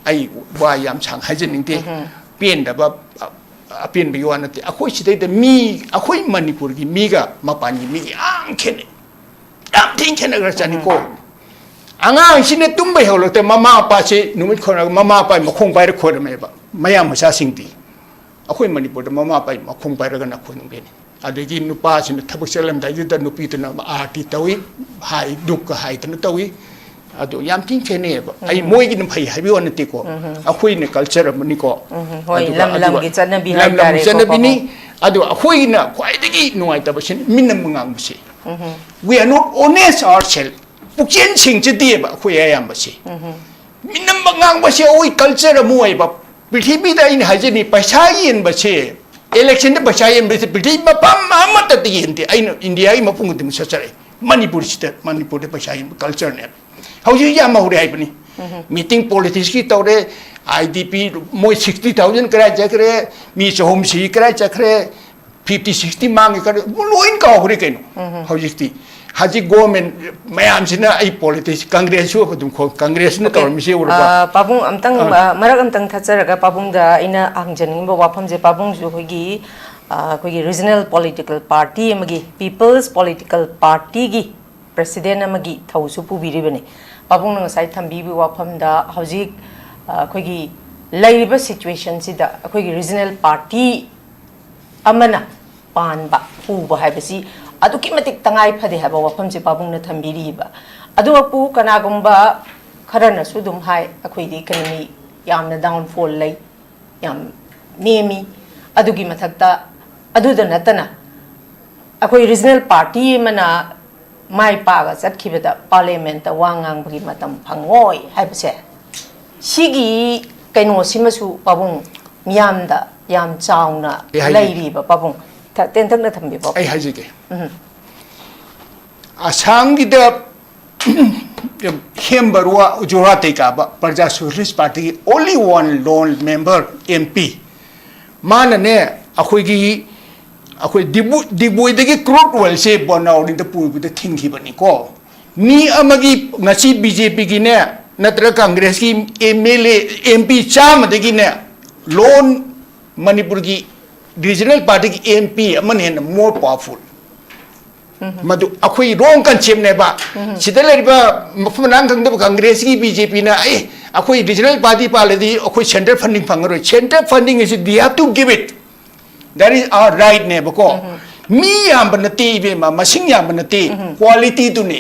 ꯑꯩ ꯋꯥ ꯌꯥꯝ ꯁꯥꯡ ꯍꯥꯏꯖꯅꯤꯡꯗꯦ꯫ ꯎꯝ꯫ ꯄꯦꯟꯗꯕ, ꯑ, ꯑꯄꯦꯟꯕꯒꯤ ꯋꯥ ꯅꯠꯇꯦ꯫ ꯑꯩꯈꯣꯏ ꯁꯤꯗꯩꯗ ꯃꯤ, ꯑꯩꯈꯣꯏ ꯃꯅꯤꯄꯨꯔꯒꯤ ꯃꯤꯒ ꯃꯄꯥꯟꯒꯤ ꯃꯤꯒ ꯌꯥꯝ ꯈꯦꯠꯅꯩ꯫ ꯌꯥꯝ ꯊꯤꯅ ꯈꯦꯠꯅꯈ꯭ꯔꯖꯥꯠꯅꯤꯀꯣ꯫ ꯎꯝ꯫ ꯑꯉꯥꯡꯁꯤꯅ ꯇꯨꯝꯕ ꯍꯧꯒꯠꯂꯛꯇ ꯃꯃꯥ ꯃꯄꯥꯁꯤ ꯅꯨꯃꯤꯠ ꯈꯣꯏꯔꯒ ꯃꯃꯥ ꯃꯄꯥꯒꯤ ꯃꯈꯣꯡ ꯄꯥꯏꯔ ꯈꯣꯏꯔꯝꯃꯦꯕ꯫ ꯃꯌꯥꯡ ꯃꯆꯥꯁꯤꯡꯗꯤ ꯑꯩꯈꯣꯏ ꯃꯅꯤꯄꯨꯔꯗ ꯃꯃꯥ ꯃꯄꯥꯒꯤ ꯃꯈꯣꯡ ꯄꯥꯏꯔꯒꯅ ꯈꯣꯏꯔꯝꯒꯅꯤ꯫ ꯑꯗꯒꯤ ꯅꯨꯄꯥꯁꯤꯅ ꯊꯕꯛ ꯆꯠꯂꯝꯗꯥꯏꯗꯨꯗ ꯅꯨꯄꯤꯗꯨꯅ ꯑꯥꯔꯇꯤ ꯇꯧꯏ, ꯍꯥꯏ, ꯙꯨꯞꯀ ꯍꯥꯏꯗꯅ ꯇꯧꯏ꯫ ꯑꯗꯣ ꯌꯥꯝ ꯊꯤꯅ ꯈꯦꯠꯅꯩꯌꯦꯕ꯫ ꯑꯩ ꯃꯣꯏꯒꯤꯅ ꯐꯩ ꯍꯥꯏꯕꯒꯤ ꯋꯥ ꯅꯠꯇꯦꯀꯣ꯫ ꯑꯩꯈꯣꯏꯅ ꯀꯜꯆꯔ ꯑꯃꯅꯤꯀꯣ꯫ ꯎꯝ, ꯍꯣꯏ, ꯑꯗꯨꯒ ꯂꯝ ꯑꯗꯨꯒ ꯂꯝꯒꯤ ꯆꯠꯅꯕꯤ ꯂꯝ ꯂꯝꯒꯤ ꯍꯥꯏꯇꯥꯔꯦꯀꯣ, ꯆꯠꯅꯕꯤꯅꯤ꯫ ꯄꯥꯕꯨꯡ꯫ ꯑꯗꯣ ꯑꯩꯈꯣꯏꯒꯤꯅ ꯈ꯭ꯋꯥꯏꯗꯒꯤ ꯅꯨꯡꯉꯥꯏꯇꯕꯁꯤ ꯃꯤꯅꯝꯕ ꯉꯥꯡꯕꯁꯦ꯫ We are not honest ourselves. ꯄꯨꯛꯆꯦꯜ ꯁꯦꯡꯖꯗꯦꯕ ꯑꯩꯈꯣꯏ ꯑꯌꯥꯝꯕꯁꯦ꯫ ꯃꯤꯅꯝꯕ ꯉꯥꯡꯕꯁꯦ ꯑꯩꯈꯣꯏ ꯀꯜꯆꯔ ꯑꯃ ꯑꯣꯏꯕ꯫ ꯄ꯭ꯔꯤꯊꯤꯕꯤꯗ ꯑꯩꯅ ꯍꯥꯏꯖꯅꯤ, ꯄꯩꯁꯥ ꯌꯦꯟꯕꯁꯦ, ꯏꯂꯦꯛꯁꯟꯗ ꯄꯩꯁꯥ ꯌꯦꯟꯕꯁꯦ ꯄ꯭ꯔꯤꯊꯤꯕꯤ ꯃꯐꯝ ꯑꯃꯠꯇꯗ ꯌꯦꯟꯗꯦ꯫ ꯑꯩꯅ ꯏꯟꯗꯤꯌꯥꯒꯤ ꯃꯐꯝ ꯈꯨꯗꯤꯡꯃꯛ ꯆꯠꯆꯔꯛꯑꯦ꯫ ꯃꯅꯤꯄꯨꯔꯁꯤꯗ, ꯃꯅꯤꯄꯨꯔꯗ ꯄꯩꯁꯥ ꯌꯦꯟꯕ ꯀꯜꯆꯔꯅꯦꯕ꯫ ꯍꯧꯖꯤꯛ ꯌꯥꯝ ꯍꯧꯔꯦ ꯍꯥꯏꯕꯅꯤ꯫ ꯃꯤꯇꯤꯡ ꯄꯣꯂꯤꯇꯤꯛꯁꯀꯤ ꯇꯧꯔꯦ, ꯑꯥꯏ ꯗꯤ ꯄꯤ, ꯃꯣꯏ ꯁꯤꯛꯁꯇꯤ ꯊꯥꯎꯖꯟ ꯀꯗꯥꯏ ꯆꯠꯈ꯭ꯔꯦ, ꯃꯤ ꯆꯍꯨꯝ ꯁꯤ ꯀꯗꯥꯏ ꯆꯠꯈ꯭ꯔꯦ, ꯐꯤꯐꯇꯤ ꯁꯤꯛꯁꯇꯤ ꯃꯥꯡꯉꯤ ꯀꯗꯥꯏ, ꯂꯣꯏ ꯀꯥꯎꯈ꯭ꯔꯦ ꯀꯩꯅꯣ꯫ ꯍꯧꯖꯤꯛꯇꯤ, ꯍꯧꯖꯤꯛ ꯒꯣꯔꯃꯦꯟ ꯃꯌꯥꯝꯁꯤꯅ ꯑꯩ ꯄꯣꯂꯤꯇꯤꯛꯁ, ꯀꯪꯒ꯭ꯔꯦꯁꯁꯨ ꯑꯗꯨꯝ ꯈꯣ-, ꯀꯪꯒ꯭ꯔꯦꯁꯅ Okay. ꯇꯧꯔꯝꯃꯤꯁꯦ ꯎꯔꯕ? ꯑ, ꯄꯥꯕꯨꯡ, ꯑꯝꯇꯪ, ꯑꯥ꯫ ꯑ, ꯃꯔꯛ ꯑꯝꯇꯪ ꯊꯠꯆꯔꯒ ꯄꯥꯕꯨꯡꯗ ꯑꯩꯅ ꯍꯪꯖꯅꯤꯡꯕ ꯋꯥꯐꯝꯁꯦ, ꯄꯥꯕꯨꯡꯁꯨ ꯑꯩꯈꯣꯏꯒꯤ, ꯑ, ꯑꯩꯈꯣꯏꯒꯤ ꯔꯤꯖꯅꯦꯜ ꯄꯣꯂꯤꯇꯤꯀꯦꯜ ꯄꯥꯔꯇꯤ ꯑꯃꯒꯤ, ꯄꯤꯄꯜꯁ ꯄꯣꯂꯤꯇꯤꯀꯦꯜ ꯄꯥꯔꯇꯤꯒꯤ ꯄ꯭ꯔꯦꯁꯤꯗꯦꯟ ꯑꯃꯒꯤ ꯊꯧꯁꯨ ꯄꯨꯕꯤꯔꯤꯕꯅꯤ꯫ ꯄꯥꯕꯨꯡꯅ ꯉꯁꯥꯏ ꯊꯝꯕꯤꯕꯒꯤ ꯋꯥꯐꯝꯗ ꯍꯧꯖꯤꯛ, ꯑ, ꯑꯩꯈꯣꯏꯒꯤ ꯂꯩꯔꯤꯕ ꯁꯤꯆꯨꯋꯦꯁꯟꯁꯤꯗ ꯑꯩꯈꯣꯏꯒꯤ ꯔꯤꯖꯅꯦꯜ ꯄꯥꯔꯇꯤ ꯑꯃꯅ ꯄꯥꯟꯕ ꯄꯨꯕ ꯍꯥꯏꯕꯁꯤ ꯑꯗꯨꯛꯀꯤ ꯃꯇꯤꯛ ꯇꯉꯥꯏ ꯐꯗꯦ ꯍꯥꯏꯕ ꯋꯥꯐꯝꯁꯦ ꯄꯥꯕꯨꯡꯅ ꯊꯝꯕꯤꯔꯤꯕ꯫ ꯑꯗꯨꯃꯛꯄꯨ ꯀꯅꯥꯒꯨꯝꯕ ꯈꯔꯅꯁꯨ ꯑꯗꯨꯝ ꯍꯥꯏ, ꯑꯩꯈꯣꯏꯗꯤ ꯏꯀꯅꯃꯤ ꯌꯥꯝꯅ ꯗꯥꯎꯟꯐꯣꯜ ꯂꯩ, ꯌꯥꯝ ꯅꯦꯝꯃꯤ꯫ ꯑꯗꯨꯒꯤ ꯃꯊꯛꯇ, ꯑꯗꯨꯗ ꯅꯠꯇꯅ ꯑꯩꯈꯣꯏ ꯔꯤꯖꯅꯦꯜ ꯄꯥꯔꯇꯤ ꯑꯃꯅ ꯃꯥꯏ ꯄꯥꯛꯑꯒ ꯆꯠꯈꯤꯕꯗ ꯄꯥꯔꯂꯤꯌꯥꯃꯦꯟꯠꯇ ꯋꯥ ꯉꯥꯡꯕꯒꯤ ꯃꯇꯝ ꯐꯪꯉꯣꯏ ꯍꯥꯏꯕꯁꯦ, ꯁꯤꯒꯤ ꯀꯩꯅꯣꯁꯤꯃꯁꯨ ꯄꯥꯕꯨꯡ ꯃꯤꯌꯥꯝꯗ ꯌꯥꯝ ꯆꯥꯎꯅ ꯑꯩ ꯍꯥꯏꯒꯦ꯫ ꯂꯩꯔꯤꯕ ꯄꯥꯕꯨꯡ꯫ ꯊ-, ꯇꯦꯟꯇꯛꯅ ꯊꯝꯕꯤꯌꯨ ꯄꯥꯕꯨꯡ꯫ ꯑꯩ ꯍꯥꯏꯖꯒꯦ꯫ ꯎꯝ꯫ ꯑꯁꯥꯝꯒꯤꯗ ꯈꯦꯝ ꯕꯔꯨꯋꯥ ꯖꯣꯔꯥ ꯇꯩꯀꯥꯕ ꯄ꯭ꯔꯖꯥ ꯁꯣꯁꯤꯌꯦꯂꯤꯁ ꯄꯥꯔꯇꯤꯒꯤ only one lone member M P꯫ ꯃꯥꯅꯅꯦ, ꯑꯩꯈꯣꯏꯒꯤ, ꯑꯩꯈꯣꯏ ꯗꯤꯕꯨ-, ꯗꯤꯒꯕꯣꯏꯗꯒꯤ crude oilꯁꯦ ꯕꯣꯅꯥꯎꯔꯤꯗ ꯄꯨꯕꯗ ꯊꯤꯡꯈꯤꯕꯅꯤꯀꯣ꯫ ꯃꯤ ꯑꯃꯒꯤ ꯉꯁꯤ B J Pꯒꯤꯅꯦ, ꯅꯠꯇ꯭ꯔꯒ ꯀꯪꯒ꯭ꯔꯦꯁꯀꯤ M L A, M P ꯆꯥꯝꯃꯗꯒꯤꯅꯦ, lone ꯃꯅꯤꯄꯨꯔꯒꯤ ꯔꯤꯖꯅꯦꯜ ꯄꯥꯔꯇꯤꯒꯤ M P ꯑꯃꯅ ꯍꯦꯟꯅ more powerful꯫ ꯃꯗꯨ ꯑꯩꯈꯣꯏ wrong concept ꯅꯦꯕ꯫ ꯁꯤꯗ ꯂꯩꯔꯤꯕ ꯃꯐꯝ ꯃꯔꯥꯡ ꯈꯪꯗꯕ ꯀꯪꯒ꯭ꯔꯦꯁꯀꯤ, ꯕꯤ ꯖꯦ ꯄꯤꯅ, "ꯑꯦ, ꯑꯩꯈꯣꯏ regional party ꯄꯥꯜꯂꯗꯤ ꯑꯩꯈꯣꯏ central funding ꯐꯪꯉꯔꯣꯏ"꯫ Central funding ꯑꯁꯤ they have to give it, that is our right ꯅꯦꯕꯀꯣ꯫ ꯃꯤ ꯌꯥꯝꯕ ꯅꯠꯇꯦ ꯏꯕꯦꯝꯃ, ꯃꯁꯤꯡ ꯌꯥꯝꯕ ꯅꯠꯇꯦ, quality ꯗꯨꯅꯦ꯫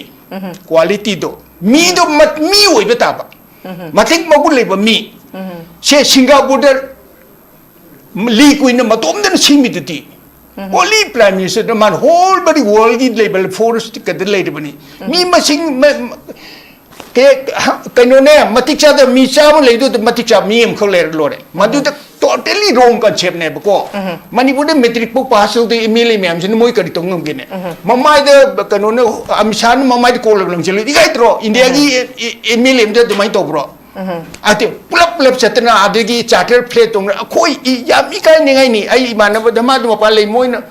Quality ꯗꯣ, ꯃꯤꯗꯣ ꯃ-, ꯃꯤ ꯑꯣꯏꯕ ꯇꯥꯕ, ꯃꯇꯤꯛ ꯃꯒꯨꯟ ꯂꯩꯕ ꯃꯤ꯫ ꯁꯦ ꯁꯤꯡꯒꯥꯄꯨꯔꯗ ꯂꯤ ꯀꯨꯏꯅ ꯃꯇꯣꯝꯗꯅ ꯁꯤꯃꯤꯗꯨꯗꯤ꯫ Only prime minister ꯗ ꯃꯥꯅ whole body world ꯒꯤ ꯂꯩꯕ force ꯀꯗ ꯂꯩꯔꯤꯕꯅꯤ꯫ ꯃꯤ ꯃꯁꯤꯡ ꯃ-, ꯃ-, ꯀꯦ-, ꯍ-, ꯀꯩꯅꯣꯅꯦ, ꯃꯇꯤꯛ ꯆꯥꯗꯕ ꯃꯤ ꯆꯥꯝꯃ ꯂꯩꯗꯨꯗ ꯃꯇꯤꯛ ꯆꯥꯕ ꯃꯤ ꯑꯃꯈꯛ ꯂꯩꯔ ꯂꯣꯏꯔꯦ꯫ ꯃꯗꯨꯗ totally wrong concept ꯅꯦꯕꯀꯣ꯫ ꯃꯅꯤꯄꯨꯔꯗ matric ꯐꯥꯎ pass ꯇꯧꯗꯦ M L A ꯃꯌꯥꯝꯁꯤꯅ ꯃꯣꯏ ꯀꯔꯤ ꯇꯧ ꯉꯝꯒꯦꯅꯦ? ꯃꯃꯥꯏꯗ ꯀꯩꯅꯣꯅ, ꯑꯃꯤꯠ ꯁꯥꯍꯅ ꯃꯃꯥꯏꯗ ꯀꯣꯜꯂꯒ ꯂꯪꯁꯤꯜꯂꯤ꯫ ꯏꯀꯥꯏꯗ꯭ꯔꯣ? ꯏꯟꯗꯤꯌꯥꯒꯤ ꯑꯦ-, ꯑꯦ-, M L A ꯑꯝꯇ ꯑꯗꯨꯃꯥꯏꯅ ꯇꯧꯕ꯭ꯔꯣ? ꯑꯗꯨ ꯄꯨꯂꯞ ꯄꯨꯂꯞ ꯆꯠꯇꯅ ꯑꯗꯒꯤ charter flight ꯇꯣꯡꯗꯅ ꯑꯩꯈꯣꯏ ꯏ-, ꯌꯥꯝ ꯏꯀꯥꯏꯅꯤꯡꯉꯥꯏꯅꯤ꯫ ꯑꯩ ꯏꯃꯥꯟꯅꯕꯗ ꯃꯥꯗꯨ ꯃꯄꯥꯟ ꯂꯩ, ꯃꯣꯏꯅ,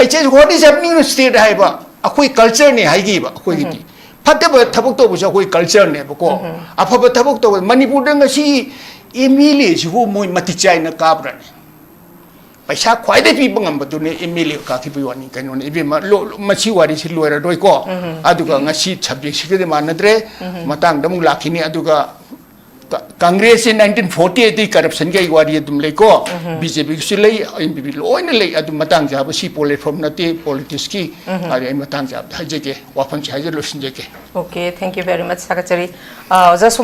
"I said, what is happening in state?" ꯍꯥꯏꯕ꯫ "ꯑꯩꯈꯣꯏ culture ꯅꯦ" ꯍꯥꯏꯈꯤꯕ ꯑꯩꯈꯣꯏꯒꯤꯗꯤ꯫ ꯐꯠꯇꯕ ꯊꯕꯛ ꯇꯧꯕꯁꯦ ꯑꯩꯈꯣꯏ culture ꯅꯦꯕꯀꯣ꯫ ꯑꯐꯕ ꯊꯕꯛ ꯇꯧꯕ, ꯃꯅꯤꯄꯨꯔꯗ ꯉꯁꯤ M L A ꯁꯤꯕꯨ ꯃꯣꯏ ꯃꯇꯤꯛ ꯆꯥꯏꯅ ꯀꯥꯕ꯭ꯔꯅꯦ? ꯄꯩꯁꯥ ꯈ꯭ꯋꯥꯏꯗꯒꯤ ꯄꯤꯕ ꯉꯝꯕꯗꯨꯅꯦ M L A ꯀꯥꯈꯤꯕꯒꯤ ꯋꯥꯅꯤ꯫ ꯀꯩꯅꯣꯅꯦ ꯏꯕꯦꯝꯃ, ꯂꯣ-, ꯂꯣ-, ꯃꯁꯤ ꯋꯥꯔꯤꯁꯤ ꯂꯣꯏꯔꯔꯣꯏꯀꯣ꯫ ꯑꯗꯨꯒ ꯉꯁꯤ subject ꯁꯤꯒꯗꯤ ꯃꯥꯟꯅꯗ꯭ꯔꯦ, ꯃꯇꯥꯡꯗ ꯑꯃꯨꯛ ꯂꯥꯛꯈꯤꯅꯤ꯫ ꯑꯗꯨꯒ ꯀ-, ꯀꯪꯒ꯭ꯔꯦꯁꯁꯦ nineteen forty eight ꯇꯒꯤ corruption ꯒꯤ ꯑꯩ ꯋꯥꯔꯤ ꯑꯗꯨꯝ ꯂꯩꯀꯣ꯫ B J P ꯒꯤꯁꯨ ꯂꯩ, N P P ꯂꯣꯏꯅ ꯂꯩ꯫ ꯑꯗꯨ ꯃꯇꯥꯡ ꯆꯥꯕ, ꯁꯤ platform ꯅꯠꯇꯦ politics ꯀꯤ꯫ ꯑꯗꯨ ꯑꯩ ꯃꯇꯥꯡ ꯆꯥꯕꯗ ꯍꯥꯏꯖꯒꯦ, ꯋꯥꯐꯝꯁꯦ ꯍꯥꯏꯖ ꯂꯣꯏꯁꯤꯟꯖꯒꯦ꯫ Okay, thank you very much, ꯊꯥꯒꯠꯆꯔꯤ꯫ ꯑ, ꯑꯣꯖꯥ